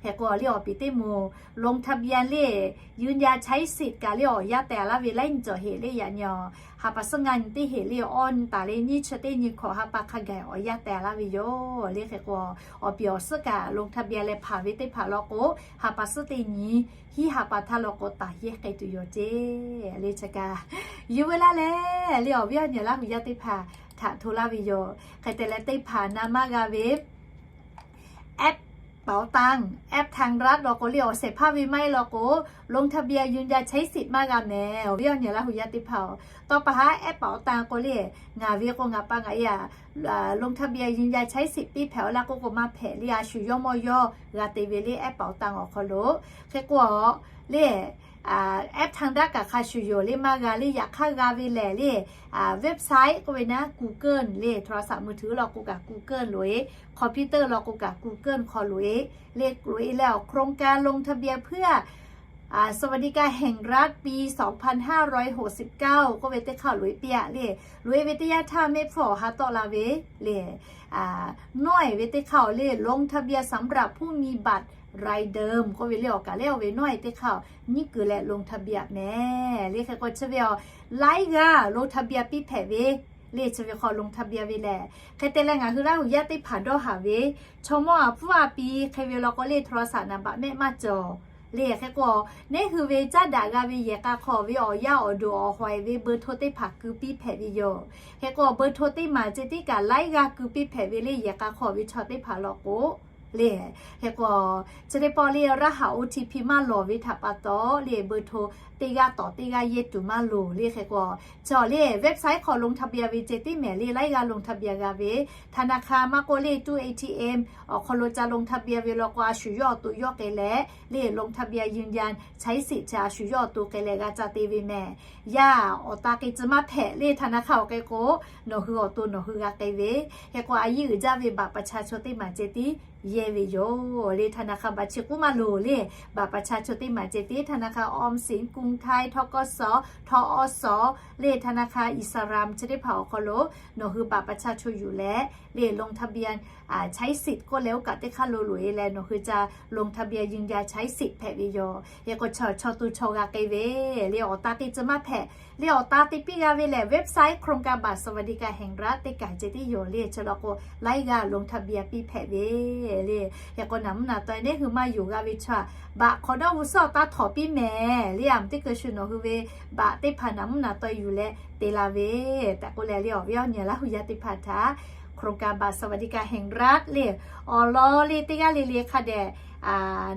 Hk'e k'o le awˬ piˍ teˇ moˍ ลงทะเบียน le, ยืนยัน ใช้สิทธิ์ kaꞈ le awˬ yanˇ tehˬ laˇ ve laiˉ nyi cawˬ heꞈ le. Yaꞈ nyi ha pa suhˉ ngaˇ nyi teˇ heꞈ le, awˇ nyi taˍ leh nyiˇ chi teˇ nyi hkawꞈ ha pa hk'a gaˬ awˬ yanˇ tehˬ laˇ ve yoˬ le. Hk'e k'o awˬ piˍ awˬ suhˉ kaꞈ ลงทะเบียน leh hpaˍ ve teˇ hpaˍ law k'o ha pa suhˉ teˇ nyi, hiˉ ha pa htaˇ law k'o taˍ yehˇ k'ai tuˬ yoˬ ceˇ le. Chi kaꞈ yuˬ ve laˇ leh le awˬ viˉ awˬ nyi Laˇ huˍ yaˇ teˇ hpaˍ htaꞈ hto laˇ ve yoˬ. Hk'e te leh teˇ hpaˍ na maˇ g'a ve แอปเป๋าตัง แอปทางรัฐ law k'o le awˬ shehˍ hpaˇ ve maˇ heˆ law k'o ลงทะเบียน ยืนยัน ใช้สิทธิ์ maˇ g'a mehˍ. Awˬ viˉ awˬ nyi Laˇ huˍ yaˇ teˇ hpaˍ-oˬ, tawˇ pa haˉ แอปเป๋าตัง k'o le ngaˬ ve k'o ngaˬ pa ngaˬ e a ลงทะเบียน ยืนยัน ใช้สิทธิ์ piˇ hpehꞈ-oˬ laˇ k'oˆ k'o maˇ hpehꞈ le. A shu yawˇ mawˇ yawˇ g'a te ve le แอปเป๋าตัง awˬ hk'aw lo. Hk'e k'o le แอปทางรัฐ kaꞈ hk'a shuˍ yoˬ le maˇ g'a le. Yaꞈ hk'aˇ g'a ve lehˬ le, website k'oˆ ve naˉ Google le, โทรศัพท์มือถือ law k'o kaꞈ Google loꞈ-e, computer law k'o kaꞈ Google hk'aw loꞈ-e le. Loꞈ-e leh awˬ โครงการลงทะเบียนเพื่อสวัสดิการแห่งรัฐปีสองพันห้าร้อยหกสิบเก้า k'oˆ ve teˇ hk'aˇ loꞈ-e piˇ-a le. Loꞈ-e ve teˇ yanˇ htaˇ mehˆ hpfuhˇ awˬ ha tawˆ la ve le, nawˇ-e ve teˇ hk'aˇ-oˬ le ลงทะเบียนสำหรับผู้มีบัตรรายเดิม k'oˆ ve le awˬ kaˍ lehˬ oˇ ve nawˇ-e teˇ hk'aˇ-oˬ nyiˉ kuiˬ leh ลงทะเบียน mehˍ le. Hk'e k'o chi ve awˬ laiˉ g'aˇ ลงทะเบียน piˇ hpehꞈ ve le. Chi ve hk'aw ลงทะเบียน ve lehˬ hk'e te leh ngaˬ hui Laˇ huˍ yaˇ teˇ hpaˍ dawˇ haˍ ve, chaw mawˇ a pfuhˇ a pi hk'e ve law k'o le โทรศัพท์ naˍ baꞈ mehˆ maˇ cawˬ le. Hk'e k'o neˉ hui ve caˇ daꞈ g'a ve yehˬ k'a hk'aw ve awˬ yaˇ awˬ duˬ awˬ haw-e ve เบอร์โทร teˇ hpaˍ keu piˇ hpehꞈ ve yoˬ. Hk'e k'o เบอร์โทร teˇ maˬ ceh tiˉ kaꞈ laiˉ g'aˇ keu piˇ hpehꞈ ve le. Yehˬ k'a hk'aw ve chaw teˇ hpaˍ law k'o le. Hk'e k'o, chi teˇ pawˆ le รหัส O T P maˇ lawˬ ve htaꞈ pa taw le เบอร์โทร teˇ g'aˇ tawˍ teˇ g'aˇ yehˇ tuˬ maˇ loˍ le. Hk'e k'o, chaw le website hk'aw ลงทะเบียน ve ceh tiˉ mehˍ le, laiˉ g'aˇ ลงทะเบียน g'a ve, ธนาคาร maˇ k'oˆ le ตู้ A T M awˬ hk'aw lo ca ลงทะเบียน ve law k'o, a shu yawˇ awˬ to yawˇ k'ai leh le ลงทะเบียน ยืนยันใช้สิทธิ์ chi a shu yawˇ awˬ to k'ai leh g'a ca te ve mehˍ. Yaˇ awˬ ta k'ai tcuh maˇ hpehꞈ le, ธนาคาร awˬ k'ai k'o, nawˬ hui awˬ to nawˬ hui g'a k'ai ve. Hk'e k'o, a yehˇ uiˍ jaˇ ve บัตรประชาชน teˇ maˬ ceh tiˉ yehˇ ve yoˬ le. ธนาคาร บัตร chi k'oˆ maˇ loˍ le, บัตรประชาชน teˇ maˬ ceh tiˉ ธนาคาร ออมสิน กรุงไทย ทกส ทอส le ธนาคาร อิสลาม chi teˇ hpaˍ awˬ hk'aw lo nawˬ hui บัตรประชาชน yuˬ leh le ลงทะเบียน ใช้สิทธิ์ k'oˆ leh oˇ kaꞈ teˇ hk'aˇ lo loꞈ-e leh nawˬ hui ca ลงทะเบียน ยืนยันใช้สิทธิ์ hpehꞈ ve yoˬ. Hk'e k'o, chaw to chaw g'a k'ai ve le, awˬ ta k'ai tcuh maˇ hpehꞈ le, awˬ ta te piˇ g'a ve lehˬ, website โครงการบัตรสวัสดิการแห่งรัฐ teˇ kaˬ ceh tiˉ yoˬ le. Chi law k'o, laiˉ g'aˇ ลงทะเบียน piˇ hpehꞈ ve le. Hk'e k'o, naˍ mvuhˇ naˍ taweh neˉ hui maˇ yonˍ g'a ve chaw, บัตร hk'awꞈ dawˇ g'uˇ suhˉ awˬ taˇ htawnˍ piˇ mehˍ le, a mvuhˇ teˇ hkui shu nawˬ hui ve บัตร teˇ hpaˍ naˍ mvuhˇ naˍ taweh yuˬ leh te la ve tehꞈ k'oˆ leh le, awˬ viˉ awˬ nyi Laˇ huˍ yaˇ teˇ hpaˍ htaꞈ โครงการบัตรสวัสดิการแห่งรัฐ le awˬ lawn le teˇ g'aˇ le le hk'a dehꞈ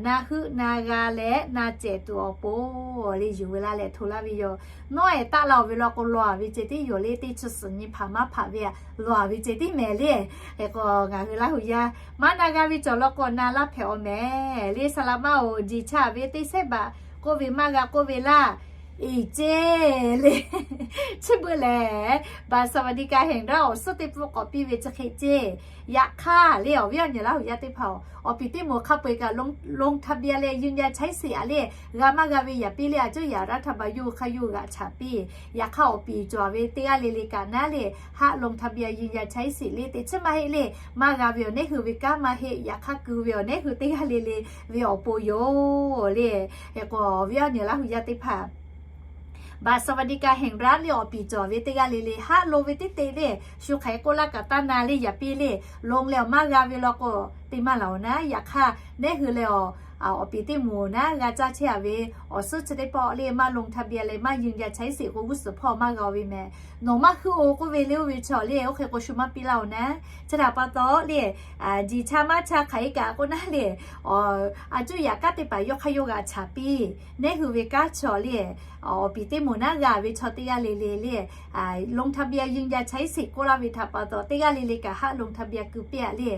na heuˆ na g'a leh na cehˬ tuˬ awˬ pon le yuˬ ve laˇ leh hto laˇ ve yoˬ. Nawˉ ehˍ taˆ la-oˬ ve law k'o, lawˬ-a ve ceh tiˉ yoˬ le, teˇ chi suhˍ nyi hpaˍ maˇ hpaꞈ ve a, lawˬ-a ve ceh tiˉ mehˍ le. Hk'e k'o, ngaˬ hui Laˇ huˍ yaˇ maˇ na g'a ve cawˬ law k'o, na laˇ hpehꞈ-aw mehˍ le. Saˍ laꞈ maˇ-oˬ, jiˬ cha ve teˇ sehˉ บัตร k'oˆ ve maˇ g'a k'oˆ ve laˇ, iˍ ceˇ le. Chi beuꞈ lehˬ, บัตรสวัสดิการแห่งรัฐ awˬ suhˉ teˇ pfuhˆ k'awꞈ piˇ ve chi hk'e ceˇ. Yaꞈ hk'aˇ le, awˬ viˉ awˬ nyi Laˇ huˍ yaˇ teˇ hpaˍ-oˬ, awˬ piˍ teˇ moˍ hk'a peu-eˬ kaꞈ ลงทะเบียน leh ยืนยันใช้สิทธิ์ a le, g'a maˇ g'a ve yaꞈ piˇ le, a cuˇ yaꞈ รัฐบาล yawˇ hui hk'aˇ yawˇ hui g'aꞈ chaꞈ piˇ. Yaꞈ hk'aˇ, awˬ piˍ cawˬ ve teˇ g'aˇ le le kaꞈ naˉ le, haˆ ลงทะเบียน ยืนยันใช้สิทธิ์ le teꞈ chiˉ maˇ heˆ le, maˇ g'a ve awˬ neˉ hui ve kanˉ maˇ heˆ, yaꞈ hk'aˇ ku ve awˬ neˉ hui teˇ g'aˇ le le ve awˬ pon yoˬ le. Hk'e k'o, awˬ viˉ awˬ nyi Laˇ huˍ yaˇ teˇ hpaˍ บัตรสวัสดิการแห่งรัฐ le awˬ piˍ cawˬ ve teˇ g'aˇ le le haˆ lo ve teˇ teꞈ le, shu hk'aˬ hk'e k'oˆ laˇ kaꞈ taˇ na le yaꞈ piˇ le, ลง leh awˬ maˇ g'a ve law k'o, te maˇ laˬ-oˬ naˉ. Yaꞈ hk'aˇ, neˉ hui leh awˬ, awˬ piˍ teˇ moˍ naˉ g'a caˇ chehˇ-a ve awˬ suhˉ chi teˇ pawˆ le maˇ ลงทะเบียน leh maˇ ยืนยันใช้สิทธิ์ k'o, g'uˇ suhˍ hpawˇ maˇ g'a-o ve mehˍ. Nawˬ maˇ heuˆ-oˬ k'oˆ ve le, oˇ ve chaw le, oˇ hk'e k'o shu maˇ piˇ laˇ-oˬ naˉ. Chi htaꞈ pa taw le, jiˬ cha maˇ cha hk'aˬ hk'e kaꞈ k'oˆ naˉ le, a cuˇ yaꞈ kanˉ teˇ hpaˍ yawˇ hk'aˇ yawˇ g'aꞈ chaꞈ piˇ. Neˉ hui ve kanˉ chaw le, awˬ piˍ teˇ moˍ naˉ g'a ve chaw teˇ g'aˇ le le le, ลงทะเบียน ยืนยันใช้สิทธิ์ k'oˆ laˇ ve htaꞈ pa taw, teˇ g'aˇ le le kaꞈ haˆ ลงทะเบียน keu piˇ-a le,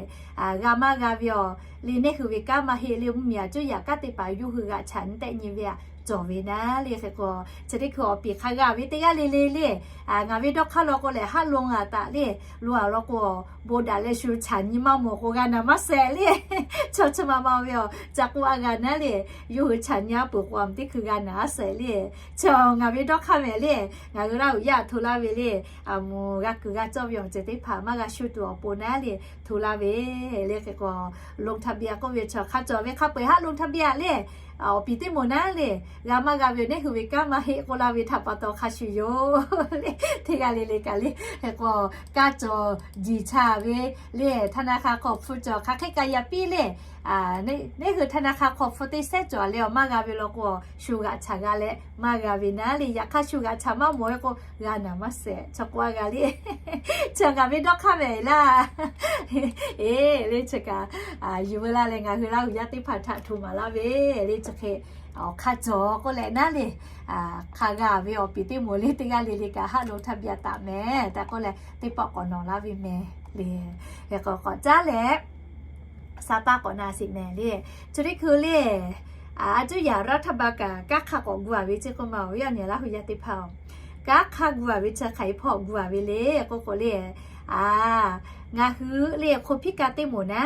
g'a maˇ g'a ve awˬ le, neˉ hui ve kanˉ maˇ heˆ le, mvuhˇmiˬ a cuˇ yaꞈ kanˉ teˇ hpaˍ yawˇ hui g'aꞈ chaꞈ nyi tehˆ nyi ve a cawˬ ve naˉ le. Hk'e k'o, chi teˇ hkui awˬ piˍ hk'a g'a ve teˇ g'aˇ le le le, ngaˬ ve dawˇ hk'aˇ law k'o lehˬ, haˆ ลง a taꞈ le, lo-a law k'o, bon daꞈ leh shu chaꞈ nyi maˇ mawˬ k'o, g'a naˍ maˇ shehˍ le. Chaw chi ma ma ve awˬ ca k'oˆ a g'a naˉ le, yawˇ hui chaꞈ nyi a peuˬ k'o, a mvuhˇ teˇ hkui g'a naˍ a shehˍ le. Chaw ngaˬ ve dawˇ hk'aˇ mehˍ le, ngaˬ hui Laˇ huˍ yaˇ htoꞈ laˇ ve le, a moˍ g'a kuiˬ g'a cawˇ ve awˬ ceuˬ teˇ hpaˍ maˇ g'a shu tuˬ awˬ pon naˉ le, htoꞈ laˇ ve le. Hk'e k'o, ลงทะเบียน k'oˆ ve chaw hk'a cawˬ ve hk'a peu-eˬ haˆ ลงทะเบียน le, awˬ piˍ teˇ moˍ naˉ le, g'a maˇ g'a ve awˬ neˉ hui ve kanˉ maˇ heˆ k'oˆ laˇ ve htaꞈ pa taw hk'a shuˍ yoˬ le. Teˇ g'aˇ le le kaꞈ le, hk'e k'o, kanˉ cawˬ jiˬ cha ve le, ธนาคาร hk'aw hpu cawˬ hk'aˬ hk'e kaꞈ yaꞈ piˇ le, neˉ hui ธนาคาร hk'aw hpu teˇ sehˉ cawˬ leh awˬ maˇ g'a ve law k'o, shu g'aꞈ chaꞈ g'a leh maˇ g'a ve naˉ le. Yaꞈ hk'aˇ shu g'aꞈ chaꞈ maˇ mawˬ ve k'o, g'a naˍ maˇ shehˍ. Chaw k'oˆ a g'a le, chi ngaˬ ve dawˇ hk'aˇ mehˍ laˇ. Eˬ, le chi kaꞈ yuˬ veu laˇ leh ngaˬ hui Laˇ huˍ yaˇ teˇ hpaˍ htaꞈ htoꞈ maˍ laˇ ve le, chi hk'e awˬ hk'a cawˬ k'oˆ leh naˉ le, hk'a g'a ve awˬ piˍ teˇ moˍ le teˇ g'aˇ le le kaꞈ haˆ ลงทะเบียน a taꞈ mehˍ tehꞈ k'oˆ leh, teˇ pawˆ k'awꞈ nawˬ laˇ ve mehˍ le. Hk'e k'o, k'awꞈ caˉ leh sa taˇ k'awꞈ na sheˍ mehˍ le. Chi teˇ hkui le, a cuˇ yaꞈ รัฐบาล kaꞈ kanˉ hk'a k'awꞈ gu-a ve ceˇ k'oˆ ma, awˬ viˉ awˬ nyi Laˇ huˍ yaˇ teˇ hpaˍ-oˬ, kanˉ hk'a gu-a ve chi hk'aˬ hk'e hpawˇ gu-a ve le k'oˆ k'o le, a, ngaˬ hui le คนพิการ teˇ moˍ naˉ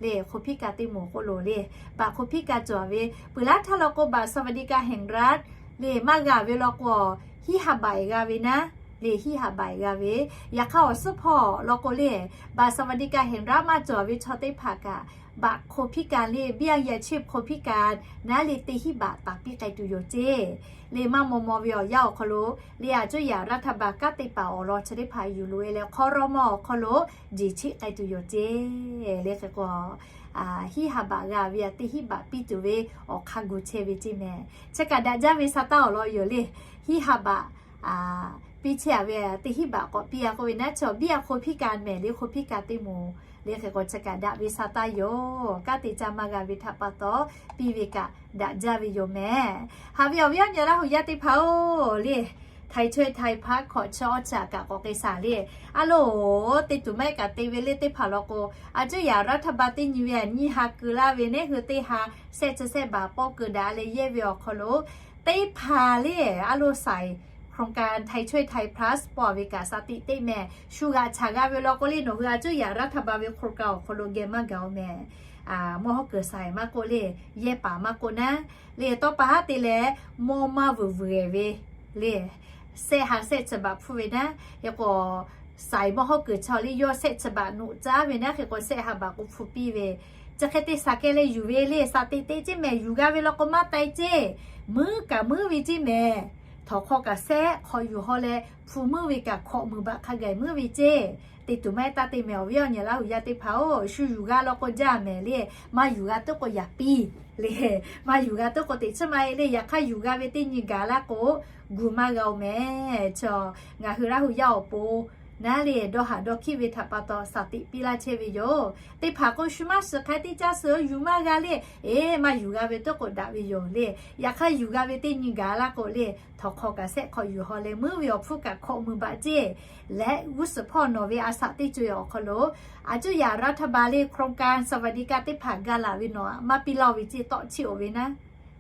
le, คนพิการ teˇ moˍ k'oˆ lo le, บัตรคนพิการ cawˬ ve peuˬ laˇ htaˇ law k'o, บัตรสวัสดิการแห่งรัฐ le maˇ g'a ve law k'o, hiˉ ha บาท g'a ve naˉ le, hiˉ ha บาท g'a ve. Yaꞈ hk'aˇ awˬ suhˉ hpawˇ law k'o le, บัตรสวัสดิการแห่งรัฐ maˇ cawˬ ve chaw teˇ hpaˍ kaꞈ, บัตรคนพิการ le เบี้ยยังชีพคนพิการ naˉ le teˇ hiˉ บาท taˍ piˇ k'ai tuˬ yoˬ ceˇ. Le maˇ maw maw ve awˬ yanˇ awˬ hk'aw lo le, a cuˇ yaꞈ รัฐบาล kanˉ te paˍ awˬ lawn chi teˇ hpaˍ yuˬ loꞈ-e leh, ครม. awˬ hk'aw lo jeˬ cheˆ k'ai tuˬ yoˬ ceˇ le. Hk'e k'o, hiˉ ha บาท g'a ve a teˇ hiˉ บาท piˇ tuˬ ve awˬ hk'a gu chehˇ ve ceˇ mehˍ. Chi kaꞈ daꞈ jaˇ ve sa taˇ awˬ lawn yoˬ le. Hiˉ ha บาท piˇ chehˇ-a ve teˇ hiˉ บาท k'awꞈ piˇ-a k'oˆ ve naˉ, chaw เบี้ยคนพิการ mehˍ le, คนพิการ teˇ moˍ Le hk'e k'o chi kaꞈ daꞈ ve sha taˇ yoˬ. Kanˉ te caˇ maˇ g'a ve htaꞈ pa taw, piˇ ve kaꞈ daꞈ jaˇ ve yoˬ mehˍ. Haꞈ ve awˬ viˉ awˬ nyi Laˇ hui yaˇ teˇ hpaˍ-oˬ, le, ไทยช่วยไทย พาร์ท hkawꞈ chi awˇ chi aꞈ kaꞈ k'awꞈ k'ai shaˍ le. A loˍ, te tuˬ maˇ heˆ kaꞈ te ve le teˇ hpaˍ law k'o, a cuˇ yaꞈ รัฐบาล teˇ nyi ve a nyiˇ ha keu laˇ ve neˉ hui teˇ ha shehˆ chi shehˆ baˬ pawˆ keu daꞈ leh yehˇ ve awˬ hk'aw lo, teˇ hpaˍ le, a loˍ สาย โครงการ ไทยช่วยไทย พลัส pawˆ ve kaꞈ sha tiꞈ teˇ mehˍ shu g'aꞈ chaˍ g'a ve law k'o le, nawˬ hui a cuˇ yaꞈ รัฐบาล ve โครงการ awˬ hk'aw lo geh maˇ gaˬ-oˬ mehˍ. Mawˇ hawˉ kuiˬ สาย maˇ k'oˆ le, yehˇ paˍ maˇ k'oˆ naˉ, le tawˇ pa haˉ te leh mawˇ maˇ vuiˬ vuiˬ-ehˍ ve le, shehˆ ha shehˆ chi baˬ hpfuhˇ ve naˉ, hk'e k'o สาย mawˇ hawˉ kuiˬ chaw le yawˇ shehˆ chi baˬ noꞈ caˉ ve naˉ, hk'e k'o shehˆ ha baˬ k'o hpu piˇ ve, chi hk'e te shaˍ keh leh yuˬ ve le, sha tiꞈ teˇ ceˇ mehˍ yuˬ g'a ve law k'o maˇ tai ceˇ, muiˉ kaꞈ muiˉ ve ceˇ mehˍ. Htawnˍ hk'aw kaꞈ shehˆ hk'awꞈ yuˬ haw leh hpu muiˉ ve kaꞈ hkawꞈ muiˬ baꞈ hk'a gaˬ muiˉ ve ceˇ. Te tuˬ maˇ heˆ taˇ te mehˍ awˬ viˉ awˬ nyi Laˇ hui yaˇ teˇ hpaˍ-oˬ, shu yuˬ g'a law k'o jaˇ mehˍ le, maˇ yuˬ g'a tuˉ k'o yaꞈ piˇ le, maˇ yuˬ g'a tuˉ k'o teꞈ chiˉ maˇ heˆ le, yaꞈ hk'aˇ yuˬ g'a ve teˇ nyi gaˬ laˇ k'o, gu maˇ g'a-oˬ mehˍ. Chi ngaˬ hui Laˇ hui yaˇ awˬ pon naˉ le, dawˇ haꞈ dawˇ hkiˆ ve htaꞈ pa taw sha tiꞈ piˇ laˇ chehˇ ve yoˬ. Teˇ hpaˍ k'o shu maˇ shiˍ hk'a teˇ caˇ suh yuˬ maˇ g'a le, eˬ, maˇ yuˬ g'a ve tuˉ k'o daꞈ ve yoˬ le. Yaꞈ hk'aˇ yuˬ g'a ve teˇ nyi gaˬ laˇ k'o le, htawnˍ hk'aw kaꞈ shehˆ hk'awꞈ yuˬ haw leh muiˉ ve awˬ hpfuhˇ kaꞈ hkawꞈ muiˬ baꞈ ceˇ. Leh g'uˇ suhˍ hpawˇ nawˬ ve a shaꞈ teˇ co-e awˬ hk'aw lo, a cuˇ yaꞈ รัฐบาล le โครงการ สวัสดิการ teˇ hpaˍ ga laˬ ve nawˬ maˇ piˇ laˇ-oˬ ve ceˇ tawˆ chiˇ-oˬ ve naˉ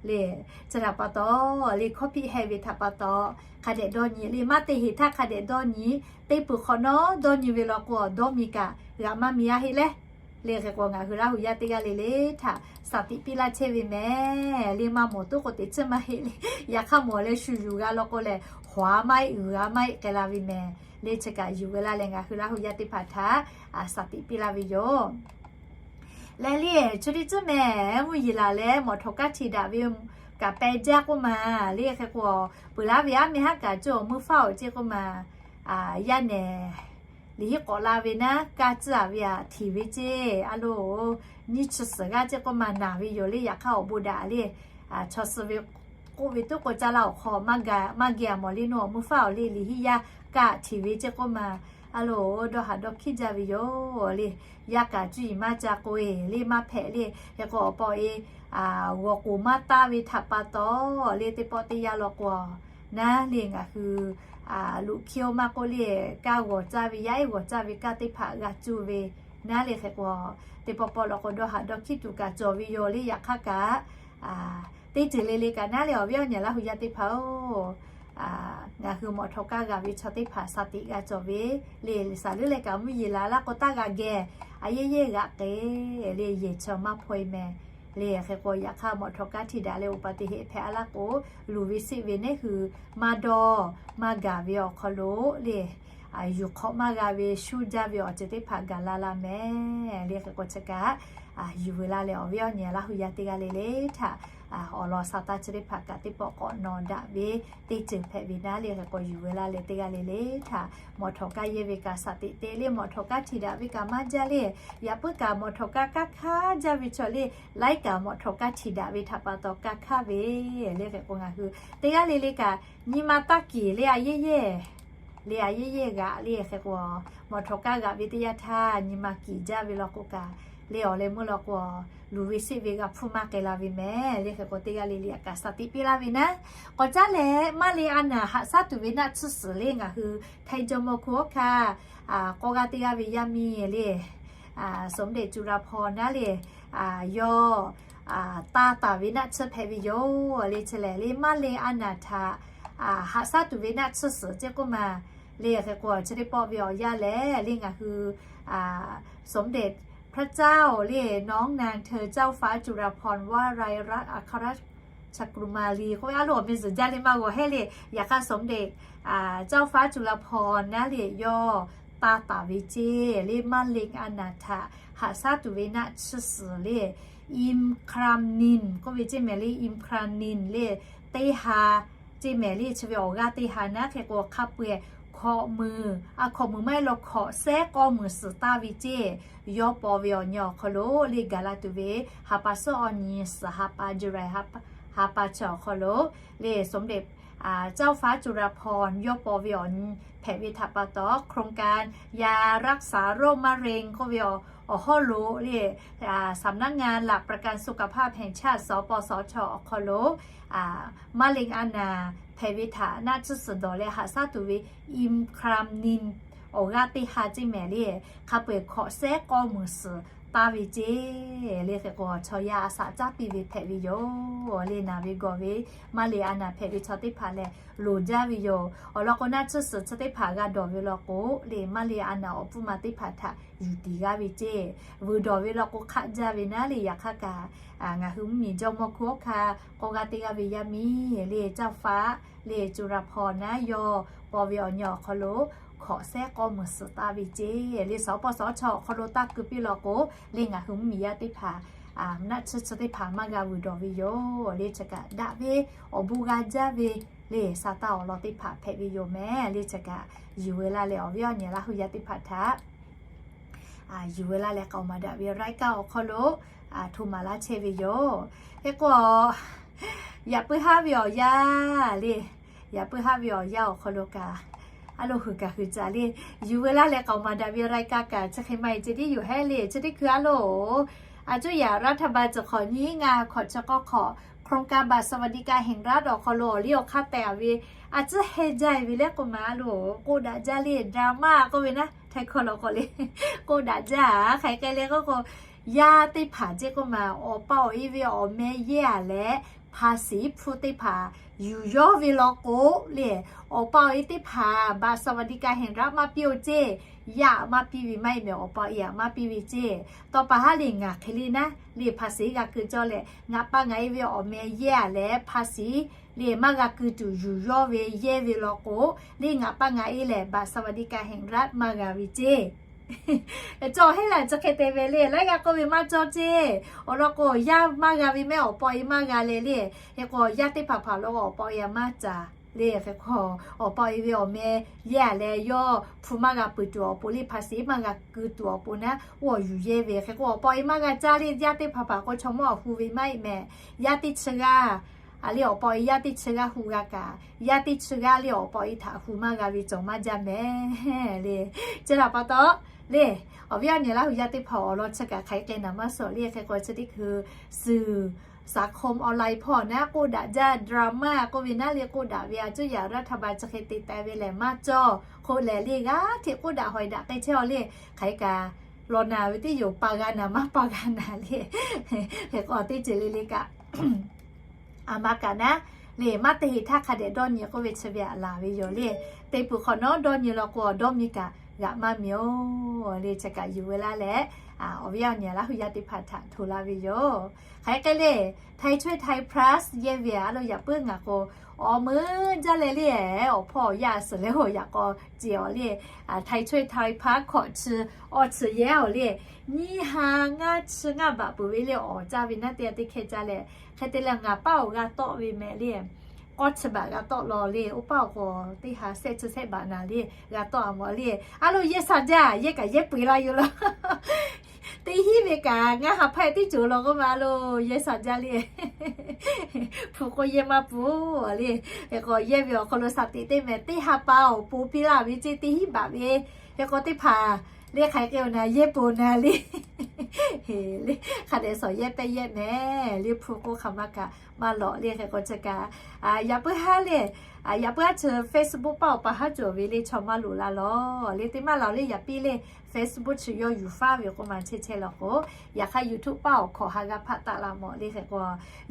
le. Chi htaꞈ pa taw le, hkawˇ hpiˆ heh ve htaꞈ pa taw, hk'a dehꞈ dawˇ nyi le, maˇ te heˍ htaˇ hk'a dehꞈ dawˇ nyi, teˇ peuˬ hk'awꞈ nawˉ dawˇ nyi ve law k'o, dawˇ mi kaꞈ g'aꞈ maˇ mi-a heˆ le. Le hk'e k'o ngaˬ hui Laˇ hui yaˇ teˇ g'aˇ le le htaꞈ sha tiꞈ piˇ laˇ chehˇ ve mehˍ. Le maˇ mawˬ tuˉ k'o teꞈ chiˉ maˇ heˆ le. Yaꞈ hk'aˇ mawˬ leh shu yuˬ g'a law k'o lehˬ, hawˍ-a maˇ heˆ, g'uiˬ-a maˇ heˆ k'ai la ve mehˍ. Le chi kaꞈ yuˬ ve laˇ leh ngaˬ hui Laˇ hui yaˇ teˇ hpaˍ htaꞈ sha tiꞈ piˇ laˇ ve yoˬ. Leh le chi teˇ tcuhˉ mehˍ, mvuhˇ yeˬ laˬ leh mawꞈ htawꞈ kaˇ htiꞈ daꞈ ve kaꞈ peh jaˇ k'oˆ ma. Le hk'e k'o, peuˬ laˇ ve aˉ meh haˉ kaꞈ cawˬ meuˇ faˉ-oˬ ceˇ k'oˆ ma. Yaˇ nehˬ liꞈ hiˉ k'awꞈ la ve naˉ, kaˇ tcuhˉ-a ve aꞈ htiˍ ve ceˇ. A loˍ, nyiˇ chi suhˍ g'aˇ ceˇ k'oˆ ma naˬ ve yoˬ le. Yaꞈ hk'aˇ awˬ bon daꞈ le, chaw suh ve k'oˆ ve tuˉ k'o caˇ laˇ awˬ hk'aw maˇ geh-a mawˬ le, nawˬ awˬ meuˇ faˉ-oˬ le, liꞈ hiˉ yaˇ kaˇ htiˍ ve ceˇ k'oˆ ma. A loˍ, dawˇ haꞈ dawˇ hkiˆ jaˇ ve yoˬ le. Yaˇ kaꞈ cuˇ yiˍ maˇ ca k'o-e le, maˇ hpehꞈ le. Hk'e k'o awˬ pa awˬ e g'awˬ k'oˍ maˇ taˇ ve htaꞈ pa taw le, teˇ pawˆ teˇ yanˇ law k'o, naˉ le ngaˬ hui luꞈ hkiˇ-oˆ maˇ k'oˆ le, kaˇ g'awˬ caˇ ve, yaˇ ehˉ g'awˬ caˇ ve kaˇ teˇ hpaˍ g'a cuˇ ve naˉ le. Hk'e k'o teˇ pawˆ pawˆ law k'o dawˇ haꞈ dawˇ hkiˇ tuˬ kaꞈ cawˬ ve yoˬ le. Yaꞈ hk'aˇ kaꞈ teˇ ceuˬ le le kaꞈ naˉ le awˬ viˉ awˬ nyi Laˇ hui yaˇ teˇ hpaˍ-oˬ, ngaˬ hui mawꞈ htawꞈ kaˇ g'a ve chaw teˇ hpaˍ sha tiꞈ g'a cawˬ ve le. Saˍ leuˉ leh kaꞈ mvuhˇ yeˬ la laˇ k'o taˇ g'a geh, a yehˇ yehˇ g'aꞈ k'e le, yehˬ chaw maˇ hpaw-e mehˍ le. Hk'e k'o yaꞈ hk'aˇ mawꞈ htawꞈ kaˇ htiꞈ daꞈ leh อุบัติเหตุ hpehꞈ-a laˇ k'o, luˬ ve seˆ ve neˉ hui maˇ dawˇ maˇ gaˬ ve awˬ hk'aw lo le, yuˬ hk'awꞈ maˇ g'a ve shuˉ jaˇ ve awˬ ceuˬ teˇ hpaˍ gaˬ la la mehˍ le. Hk'e k'o chi kaꞈ yuˬ ve laˇ leh awˬ viˉ awˬ nyi Laˇ hui yaˇ teˇ g'aˇ le le htaꞈ awˬ lawn sha taˇ chi teˇ hpaˍ kaꞈ teˇ pawˆ k'awꞈ nawˬ daꞈ ve teˇ ceuˬ hpehꞈ ve naˉ le. Hk'e k'o yuˬ ve laˇ leh teˇ g'aˇ le le htaꞈ mawꞈ htawꞈ kaˇ yehˇ ve kaꞈ sha tiꞈ te le, mawꞈ htawꞈ kaˇ htiꞈ daꞈ ve kaꞈ maˇ jaˇ le. Yaꞈ puiˉ kaꞈ mawꞈ htawꞈ kaˇ kaˇ hkanˇ jaˇ ve chaw le, laiˉ kaꞈ mawꞈ htawꞈ kaˇ htiꞈ daꞈ ve htaꞈ pa taw kaˇ hkanˇ ve le. Hk'e k'o ngaˬ hui teˇ g'aˇ le le kaꞈ nyi ma taˇ kiˬ le, a yehˇ yehˇ le, a yehˇ yehˇ g'aꞈ le. Hk'e k'o mawꞈ htawꞈ kaˇ g'aꞈ ve teˇ yanˇ htaˇ nyi ma kiˬ jaˇ ve law k'o kaꞈ le, awˬ leh meuˇ law k'o luˬ ve seˆ ve g'a hpfuhˇ maˇ k'ai la ve mehˍ le. Hk'e k'o teˇ g'aˇ le le kaꞈ sha tiꞈ piˇ laˇ ve naˉ. K'awꞈ caˉ leh maˇ le a naˍ haꞈ shaˉ tuˬ ve naˆ tsuhˇ suhˍ le ngaˬ hui Htaiˇ jawˇmawˇ hkuˇ awˬ hkaˇ k'awˇ g'aˇ teˇ g'aˇ ve yaˇ miˇ le, Sawˍmdeˍ Cuˇraˍhpaw naˉ le, yawˇ taˇ taˍ ve naˆ tsuhˇ hpehꞈ ve yoˬ le. Chi lehˬ le maˇ le a naˍ htaꞈ haꞈ shaˉ tuˬ ve naˆ tsuhˇ suhˍ ceˇ k'oˆ ma le. Hk'e k'o chi teˇ pawˆ ve awˬ yanˇ lehˬ le ngaˬ hui Sawˍmdeˍ พระเจ้า le น้อมนางเธอเจ้าฟ้าจุฬาภรณ์ วลัยลักษณ์อัครราชกุมารี k'oˆ ve a loˍ awˬ meh zuhˬ jaˇ le maˇ g'awˬ hehˉ le. Yaꞈ hk'aˇ Sawˍmdeˍ เจ้าฟ้าจุฬาภรณ์ naˉ le yawˇ taˇ taˍ ve ceˇ le maˇ le a naˍ htaꞈ haꞈ shaˉ tuˬ ve naˆ tsuhˇ suhˍ le, อิมครามนิน k'oˆ ve ceˇ mehˍ le, อิมครามนิน le teˇ ha ceˇ mehˍ le. Chi ve awˬ g'aˇ teˇ ha naˉ. Hk'e k'o hk'a peu-eˬ hkawꞈ muiˬ, a hkawꞈ muiˬ maˇ heˆ law hkawꞈ sehˉ k'awˇ muiˬ suhˍ taˇ ve ceˇ, yawˇ paw ve awˬ nyi awˬ hk'aw lo le gaˬ la tuˬ ve ha pa suhˉ awˬ nyi suhˍ ha pa July ha pa chi awˬ hk'aw lo le Sawˍmdeˍ เจ้าฟ้าจุฬาภรณ์ yawˇ paw ve awˬ nyi hpehꞈ ve htaꞈ pa taw โครงการยารักษาโรคมะเร็ง k'oˆ ve awˬ awˬ hawˉ lo le, สำนักงานหลักประกันสุขภาพแห่งชาติ สปสช awˬ hk'aw lo มะเร็งอาหาร hpehꞈ ve htaꞈ naˆ tsuhˇ suhˍ dawˬ leh haꞈ shaˉ tuˬ ve อิมคลานิน awˬ g'aˇ teˇ ha ceˇ mehˍ le, hk'a peu-eˬ hkawꞈ sehˉ k'awˇ meunˍ suhˍ taˇ ve ceˇ le. Hk'e k'o chaw yaˇ a shaꞈ caˉ piˇ ve hpehꞈ ve yoˬ le. Naˬ ve gawˬ ve มะเร็งอาหาร hpehꞈ ve chaw teˇ hpaˍ lehˬ loˍ jaˇ ve yoˬ. Awˬ lawn k'o, naˆ tsuhˇ suhˍ chi teˇ hpaˍ g'a dawˬ ve law k'o le, มะเร็งอาหาร awˬ pfuhˇ ma teˇ hpaˍ htaꞈ yuˬ tiˍ g'aˇ ve ceˇ. Vuiˬ dawˬ ve law k'o hk'aˆ jaˇ ve naˉ le. Yaꞈ hk'aˇ kaꞈ ngaˬ hui mvuhˇmiˬ jawˇmawˇ hkuˇ awˉ hkaˇ k'awˇ g'aˇ teˇ g'aˇ ve yaˇ miˇ le, เจ้าฟ้า le จุฬาภรณ์ naˉ yawˇ paw ve awˬ nyi awˬ hk'aw lo hkawꞈ sehˉ k'awˇ meunˍ suhˍ taˇ ve ceˇ le. สปสช awˬ hk'aw lo taˇ keu piˇ law k'o le, ngaˬ hui mvuhˇmiˬ yaˇ teˇ hpaˍ naˆ tsuhˇ chi teˇ hpaˍ maˇ g'a vuiˬ dawˬ ve yoˬ le. Chi kaꞈ daꞈ ve awˬ bon g'a jaˇ ve le, sa taˇ awˬ lawn teˇ hpaˍ hpehꞈ ve yoˬ mehˍ le. Chi kaꞈ yuˬ ve laˇ leh awˬ viˉ awˬ nyi Laˇ hu yaˇ teˇ hpaˍ htaꞈ yuˬ ve laˇ leh k'aoˍ maˍ daꞈ ve รายการ awˬ hk'aw lo hto maˍ laˇ chehˇ ve yoˬ. Hk'e k'o, yaꞈ puiˉ haˉ ve awˬ yanˇ le, yaꞈ puiˉ haˉ ve awˬ yanˇ awˬ hk'aw lo kaꞈ, a lo hui kaꞈ hui caˍ le, yuˬ ve laˇ leh k'aoˍ maˍ daꞈ ve รายการ kaꞈ chi hk'e maˇ heˆ, chi teˇ yoˬ hehˉ le. Chi teˇ hkui a lo, a cuˇ yaꞈ รัฐบาล chi hk'awꞈ nyiˇ ngaˇ hkawꞈ chi k'awˇ hk'awꞈ โครงการบัตรสวัสดิการแห่งรัฐ awˬ hk'aw lo awˬ liˇ awˬ hk'aˇ tehꞈ ve a cuˇ heh jaˇ ve le k'oˆ ma a lo, k'oˆ daꞈ jaˇ le, drama k'oˆ ve naˉ, Htaiˇ hkawˇ law k'o le, k'oˆ daꞈ jaˇ. Hk'aˬ hk'e le k'oˆ k'o, yaˇ teˇ hpaˍ ceˇ k'oˆ ma, awˬ pa awˬ e ve awˬ meh yehˇ a leh ภาษี hpu teˇ hpaˍ yuˬ yawˇ ve law k'o le, awˬ pa awˬ e teˇ hpaˍ บัตรสวัสดิการแห่งรัฐ maˇ piˇ-oˬ ceˇ. Yaˇ maˇ piˇ ve maˇ heˆ mehˍ, awˬ pa awˬ e maˇ piˇ ve ceˇ. Tawˇ pa haˉ le ngaˬ hk'e le naˉ le ภาษี g'a keu cawˇ leh, ngaˬ pa ngaˬ e ve awˬ meh yehˇ a leh ภาษี le maˇ g'a keu tuˬ yuˬ yawˇ ve yehˇ ve law k'o le, ngaˬ pa ngaˬ e lehˬ บัตรสวัสดิการแห่งรัฐ maˇ g'a ve ceˇ. Cawˬ heˆ laˬ chi hk'e te ve le, laiˉ g'aˇ k'oˆ ve maˇ cawˇ ceˇ. Awˬ lawn k'o, yaˇ maˇ g'a ve mehˆ, awˬ pa awˬ e maˇ g'a leh le. Hk'e k'o, yaˇ teˇ hpaˍ hpaˍ law k'o awˬ pa awˬ e maˇ caˍ le. Hk'e k'o, awˬ pa awˬ e ve awˬ meh yehˇ a leh yawˇ hpu maˇ g'a peuˬ tuˬ awˬ pon le, ภาษี maˇ g'a keu tuˬ awˬ pon naˉ, oˇ awˬ yuˬ yehˇ ve. Hk'e k'o, awˬ pa awˬ e maˇ g'a caˇ le, yaˇ teˇ hpaˍ hpaˍ k'o chaw mawˇ awˬ hu ve maˇ heˆ mehˍ. Yaˇ teˇ chi g'aˇ a le, awˬ pa awˬ e yaˇ teˇ chi g'aˇ hu g'a kaꞈ, yaˇ teˇ chi g'aˇ le awˬ pa awˬ e htaꞈ hu maˇ g'a ve cawˬ maˇ jaˇ mehˍ le. Chi htaꞈ pa taw le, awˬ viˉ awˬ nyi Laˇ hu yaˇ teˇ hpaˍ awˬ lawn chi kaꞈ hk'aˬ hk'e k'ai naˍ maˇ suhˍ le. Hk'e k'o, chi teˇ hkui suhˍ สังคมออนไลน์ hpawˇ naˉ k'oˆ daꞈ jaˇ, drama k'oˆ ve naˉ le k'oˆ daꞈ ve a cuˇ yaꞈ รัฐบาล chi hk'e te teh ve lehˬ maˇ cawˇ k'oˆ lehˬ le, g'aˇ hteꞈ k'oˆ daꞈ hawˬ daꞈ k'ai chehˇ a le. Hk'aˬ hk'e kaꞈ, law naˍ ve teˇ yoˬ pa g'a naˍ maˇ pa g'a naˍ le. Hk'e k'o, teˇ ceuˬ le le kaꞈ a ma kaꞈ naˉ le, maˇ te heˍ htaˇ hk'a dehꞈ dawˇ nyi k'oˆ ve chi ve aꞈ laˬ ve yoˬ le. Te peuˬ hk'awꞈ nawˉ dawˇ nyi law k'o, dawˇ miˇ kaꞈ g'aꞈ maˇ miˬ-oˬ le. Chi kaꞈ yuˬ ve laˇ leh, awˬ viˉ awˬ nyi Laˇ hu yaˇ teˇ hpaˍ htaꞈ hto laˇ ve yoˬ. Hk'aˬ hk'e le, ไทยช่วยไทย พลัส yehˇ ve a lo, yaꞈ puiˉ ngaˬ k'o, awˬ meuˇ jaˇ leh le, awˬ hpawˇ awˬ yaˇ a suhˍ leh awˬ yaꞈ k'aw ceˬ awˬ le, ไทยช่วยไทย พลัส hkawꞈ chi awˬ chi yehˇ awˬ le, nyiˇ ha ngaˇ chi ngaˇ baꞈ peuˬ ve le, awˬ caˇ ve naˉ teˇ g'aˇ teˇ hkehˇ caˇ leh, hk'e te leh ngaˬ paˉ awˬ g'a tawˆ ve mehˍ le. K'awˇ chi baꞈ g'a tawˆ law le, oˇ paˉ awˬ k'o teˇ ha sehˆ chi sehˆ baꞈ naˍ le, g'a tawˆ a mawˬ le. A lo, yehˇ sha jaˇ, yehˇ kaꞈ yehˇ peu-eˬ la yoˬ law. Teˇ hinˉ ve kaꞈ ngaˇ ha hpaˇ teˇ ceuˬ law k'oˆ ma lo, yehˇ sha jaˇ le. Hpu k'o yehˇ maˇ pun le. Hk'e k'o, yehˇ ve awˬ hk'aw lo shaˍ teꞈ teˇ mehˍ, teˇ ha pa awˬ pon piˇ laˇ ve ceˇ, teˇ hinˉ baꞈ ve. Hk'e k'o, teˇ hpaˍ le hk'aˬ hk'e k'o naˍ, yehˇ pon naˍ le. Hk'a dehꞈ shawˍ yehˇ pehˇ yehˇ mehˍ le, hpu k'oˆ hk'aˬ ma kaꞈ maˇ lawꞈ le. Hk'e k'o chi kaꞈ, yaꞈ puiˉ haˉ le, yaꞈ puiˉ haˉ chi Facebook paˇ awˬ pa haˉ cawˬ ve le, chaw maˇ loꞈ la lawˬ le. Teˇ maˇ laˬ le, yaꞈ piˇ le, Facebook chi yawˇ yuˬ faˉ ve k'oˆ ma chehˇ chehˇ law k'o, yaꞈ hk'aˇ YouTube paˇ awˬ hkawꞈ ha g'a hpaˆ taˆ la mawˬ le. Hk'e k'o,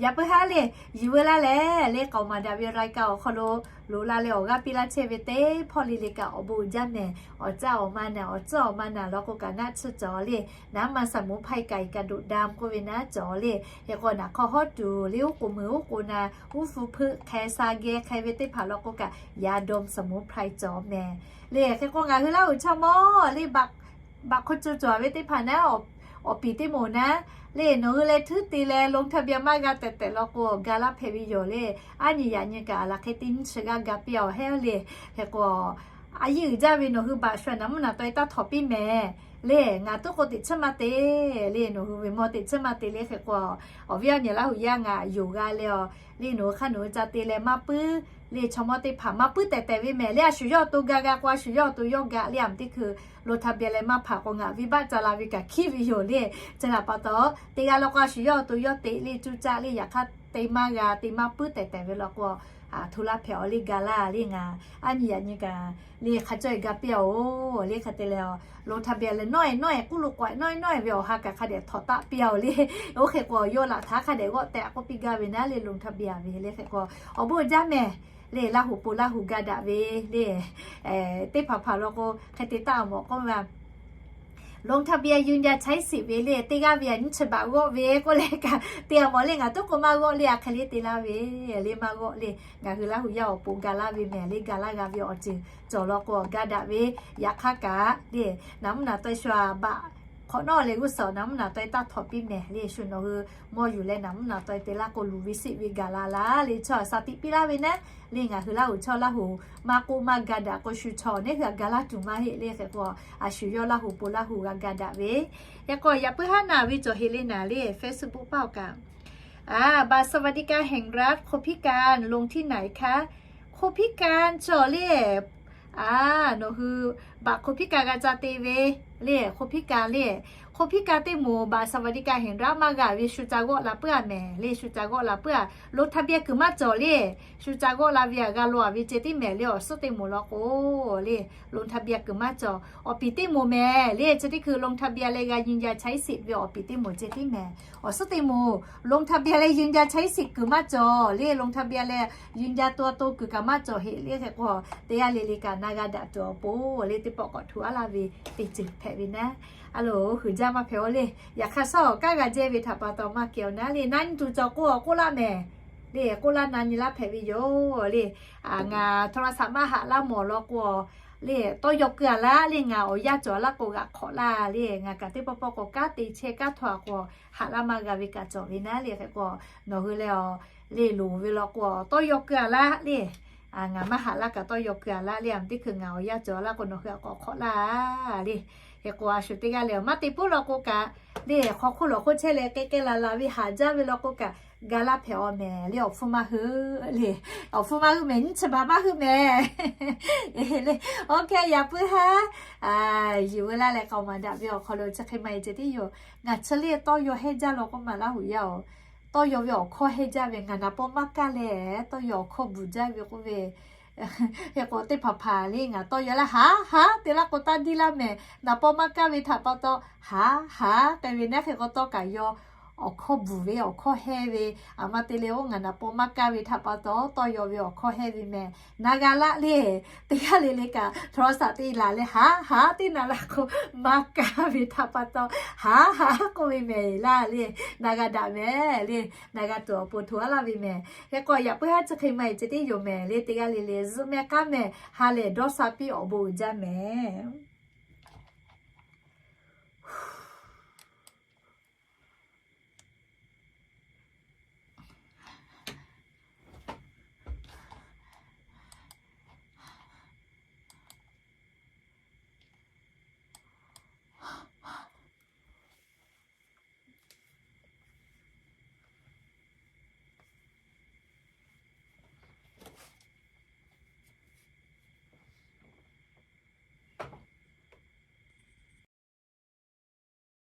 yaꞈ puiˉ haˉ le, yuˬ ve laˇ leh le, k'aoˍ maˍ daꞈ ve รายการ awˬ hk'aw lo loꞈ la leh awˬ g'aˇ piˇ laˇ chehˇ ve teˇ hpawˇ le le kaꞈ awˬ bon uiˍ jaˇ mehˍ. Awˬ caˇ awˬ ma naˍ, awˬ tcuhˇ awˬ ma naˍ law k'o kaꞈ naˆ tsuhˇ cawˬ le. Naˉ ma สมุนไพร ไก่กระดูกดำ k'oˆ ve naˉ cawˬ le. Hk'e k'o, naˬ hk'aw hawˉ tuˬ le, oˉ k'oˍ meuˍ oˉ k'oˍ naˍ, uˉ hpu hpeuˆ hk'e sha geh hk'e ve teˇ hpaˍ law k'o kaꞈ, ยาดมสมุนไพร cawˬ mehˍ le. Hk'e k'o, ngaˬ hui Laˇ huˍ chaw mawˇ le, baꞈ hk'oˆ co cawˬ ve teˇ hpaˍ naˉ, awˬ piˍ teˇ moˍ naˉ le, nawˬ hui leh htuˉ te leh ลงทะเบียน maˇ g'a tehꞈ tehꞈ law k'o, ga laˇ hpehꞈ ve yoˬ le. Aˉ nyi yaꞈ nyi kaꞈ laˬ hk'e teˇ nyiˇ chi g'aˇ ga piˇ awˬ heˉ le. Hk'e k'o, a yeˇ uiˍ jaˇ ve nawˬ hui บัตร shu naˍ mvuhˇ naˍ taw e taˇ htawnˍ piˇ mehˍ. Le ngaˬ tuˉ k'o teꞈ chiˉ maˇ te, le nawˬ hui ve mawˇ teꞈ chiˉ maˇ te le hk'e k'o, awˬ viˉ awˬ nyi Laˇ huˍ yaˇ ngaˬ yonˍ g'a leh a, le nawˬ hui hk'aˇ nawˬ hui ca te leh maˇ puiˉ, le chaw mawˇ teˇ hpaˍ maˇ puiˉ tehˬ tehˬ ve mehˍ le. A shu yawˇ awˬ to ga g'a k'o a shu yawˇ awˬ to yawˇ ga le, a meuꞈ teˇ hkui ลงทะเบียน leh maˇ hpanˍ k'o ngaˬ venˇbaˆ ca la ve kaꞈ hkiˉ ve yoˬ le. Chi htaꞈ pa taw teˇ g'aˇ law k'o a shu yawˇ awˬ to yawˇ te le cuˇ caˆ le. Yaꞈ hk'aˇ te maˇ g'a te maˇ puiˉ tehˬ tehˬ ve law k'o, hto laˇ hpehꞈ awˬ le ga laˇ le ngaˬ aˉ nyi yaꞈ nyi kaꞈ le hk'a cawˇ e ga piˇ a oˬ le hk'e te leh a, ลงทะเบียน leh nawˇ e nawˇ e k'oˆ lo k'awꞈ nawˇ e nawˇ e ve awˬ ha kaꞈ hk'a dehꞈ htawnˍ taˆ piˇ a oˬ le. Oˇ hk'e k'o yawˇ laꞈ htaˇ hk'a dehꞈ g'awˆ tehꞈ k'oˆ piˇ gaˇ ve naˉ le ลงทะเบียน ve le hk'e k'o, awˬ bon jaˇ mehˍ le. Laˇ huˍ po Laˇ huˍ ga daꞈ ve le teˇ hpaˍ hpaˍ law k'o hk'e te taˆ a mawˬ k'oˆ ve ลงทะเบียน ยืนยันใช้สิทธิ์ ve le teˇ g'aˇ ve a nyiˇ chi baꞈ g'awˆ ve k'oˆ leh kaꞈ te a mawˬ le. Ngaˬ tuˉ k'o maˇ g'awˆ le, a hk'e le te laˇ ve le maˇ g'awˆ le. Ngaˬ hui Laˇ huˍ yaˇ awˬ pon ga laˇ ve mehˍ le, ga laˇ g'a ve awˬ ceuˬ cawˬ law k'o ga daꞈ ve. Yaꞈ hk'aˇ kaꞈ le naˍ mvuhˇ naˍ taweh shu a baꞈ hk'awꞈ nawˉ leh g'uˇ suhˍ naˍ mvuhˇ naˍ taweh taˇ htawnˍ piˇ mehˍ le. Shu nawˬ hui mawˇ yuˬ leh naˍ mvuhˇ naˍ taweh te laˇ k'o luˬ ve siˆ ve gaˬ la laˇ le. Chaw a shaˍ tiꞈ piˇ laˇ ve naˉ le ngaˬ hui Laˇ huˍ chaw Laˇ huˍ maˇ k'oˆ maˇ ga daꞈ k'o shu chaw neˉ hui a ga laˇ tuˬ maˇ heˆ le hk'e k'o, a shu yawˇ Laˇ huˍ po Laˇ huˍ g'a ga daꞈ ve. Yaꞈ k'o yaꞈ puiˉ haˉ naˬ ve cawˬ heˆ le naˍ le Facebook paˇ awˬ kaꞈ A, บัตรสวัสดิการแห่งรัฐ คนพิการ ลงที่ไหนคะ คนพิการ cawˬ le. A, nawˬ hui บัตรคนพิการ g'a ca te ve le, คนพิการ le, คนพิการ teˇ moˍ บัตรสวัสดิการแห่งรัฐ maˇ g'a ve shu ca g'awˆ la puiˉ a mehˍ le, shu ca g'awˆ la puiˉ a. ลงทะเบียน kuiˬ maˇ cawˬ le, shu ca g'awˆ la ve a g'a lo a ve ceh tiˉ mehˍ le. Awˬ suhˉ teˇ moˍ law k'o le ลงทะเบียน kuiˬ maˇ cawˬ. Awˬ piˍ teˇ moˍ mehˍ le, chi teˇ hkui ลงทะเบียน leh g'a ยืนยันใช้สิทธิ์ ve awˬ piˍ teˇ moˍ ceh tiˉ mehˍ. Awˬ suhˉ teˇ moˍ ลงทะเบียน leh ยืนยันใช้สิทธิ์ kuiˬ maˇ cawˬ le, ลงทะเบียน leh ยืนยันตัวตน kuiˬ kaꞈ maˇ cawˬ heˆ le hk'e k'o, teˇ g'aˇ le le kaꞈ na g'a daꞈ tuˬ awˬ pon le teˇ pawˆ k'awꞈ hto aˉ laˇ ve teˇ ceuˬ hpehꞈ ve naˉ. A loˬ, huiˍ jaˇ maˇ hpehꞈ a le. Yaꞈ hk'aˇ shaˉ awˬ kanˉ g'a jehˇ ve htaꞈ pa taw maˇ kehˬ awˬ naˉ le, na nyi tuˬ cawˬ k'o awˬ k'oˆ laˇ mehˍ le, k'oˆ laˇ na nyi laˇ hpehꞈ ve yoˬ le. Ngaˬ โทรศัพท์ maˇ haꞈ laˇ mawˬ law k'o le, tawˇ yaw keu a laˇ le, ngaˬ awˬ yanˇ cawˬ laˇ k'o g'aꞈ hk'awꞈ laˇ le. Ngaˬ kaꞈ teˇ pawˆ pawˆ k'o kanˉ te chehˇ kanˉ htaw a k'o haꞈ laˇ maˇ g'a ve kaꞈ cawˬ ve naˉ le hk'e k'o, nawˬ hui leh a le loˍ ve law k'o tawˇ yaw keu a laˇ le. Ngaˬ maˇ haꞈ laˇ kaꞈ tawˇ yaw keu a laˇ le, a meuꞈ teˇ hkui ngaˬ awˬ yanˇ cawˬ laˇ k'o nawˬ hui a k'awꞈ hk'awꞈ laˇ le. Hk'e k'o a shu teˇ g'aˇ le maˇ te puiˉ law k'o kaꞈ le, hk'aw hk'oˆ lawˬ hk'oˆ chehˇ leh k'ai k'ai la la ve haꞈ jaˇ ve law k'o kaꞈ ga laˇ hpehꞈ a mehˍ le. Awˬ hpfuhˇ maˇ heuˆ le, awˬ hpfuhˇ maˇ heuˆ mehˍ, nyiˇ chi baꞈ maˇ heuˆ mehˍ le. Oˇ hk'e yaꞈ puiˉ haˉ yuˬ ve laˇ leh k'aoˍ maˍ daꞈ ve awˬ hk'aw lo chi hk'e maˇ e ceh tiˉ yoˬ. Ngaˬ chi le tawˇ yaw hehnˇ jaˇ law k'oˆ ma Laˇ huˍ yaˇ oˬ, tawˇ yaw ve awˬ hkawˇ hehnˇ jaˇ ve, ngaˬ naˍ paw maˇ kaˇ leh tawˇ yaw awˬ hkawˇ bvuhˬ jaˇ ve k'oˆ ve. Hk'e k'o teˇ hpaˍ hpaˍ le ngaˬ tawˇ yaw laˇ haˉ haˉ te laˇ k'o taˇ diˇ laˇ mehˍ. Naˍ paw maˇ kaˇ ve htaꞈ pa taw haˉ haˉ k'ai ve naˉ hk'e k'o tawˇ kaꞈ yaw awˬ hkawˇ bvuhˬ ve awˬ hkawˇ hehnˇ ve. A ma te le oˇ ngaˬ naˍ paw maˇ kaˇ ve htaꞈ pa taw tawˇ yaw ve awˬ hkawˇ hehnˇ ve mehˍ. Na g'a laˇ le. Teˇ g'aˇ le le kaꞈ โทรศัพท์ te laˬ leh haˉ haˉ teˇ na laˇ k'o maˇ kaˇ ve htaꞈ pa taw haˉ haˉ k'oˆ ve mehˍ laˇ le. Na g'a daꞈ mehˍ le. Na g'a tuˬ awˬ pon hto aˉ laˇ ve mehˍ. Hk'e k'o yaꞈ puiˉ haˉ chi hk'e maˇ e ceh tiˉ yoˬ mehˍ le. Teˇ g'aˇ le le zuhˆ mehˆ k'aˉ mehˍ, ha lehˬ dawˇ sha piˇ awˬ bon uiˍ jaˇ mehˍ.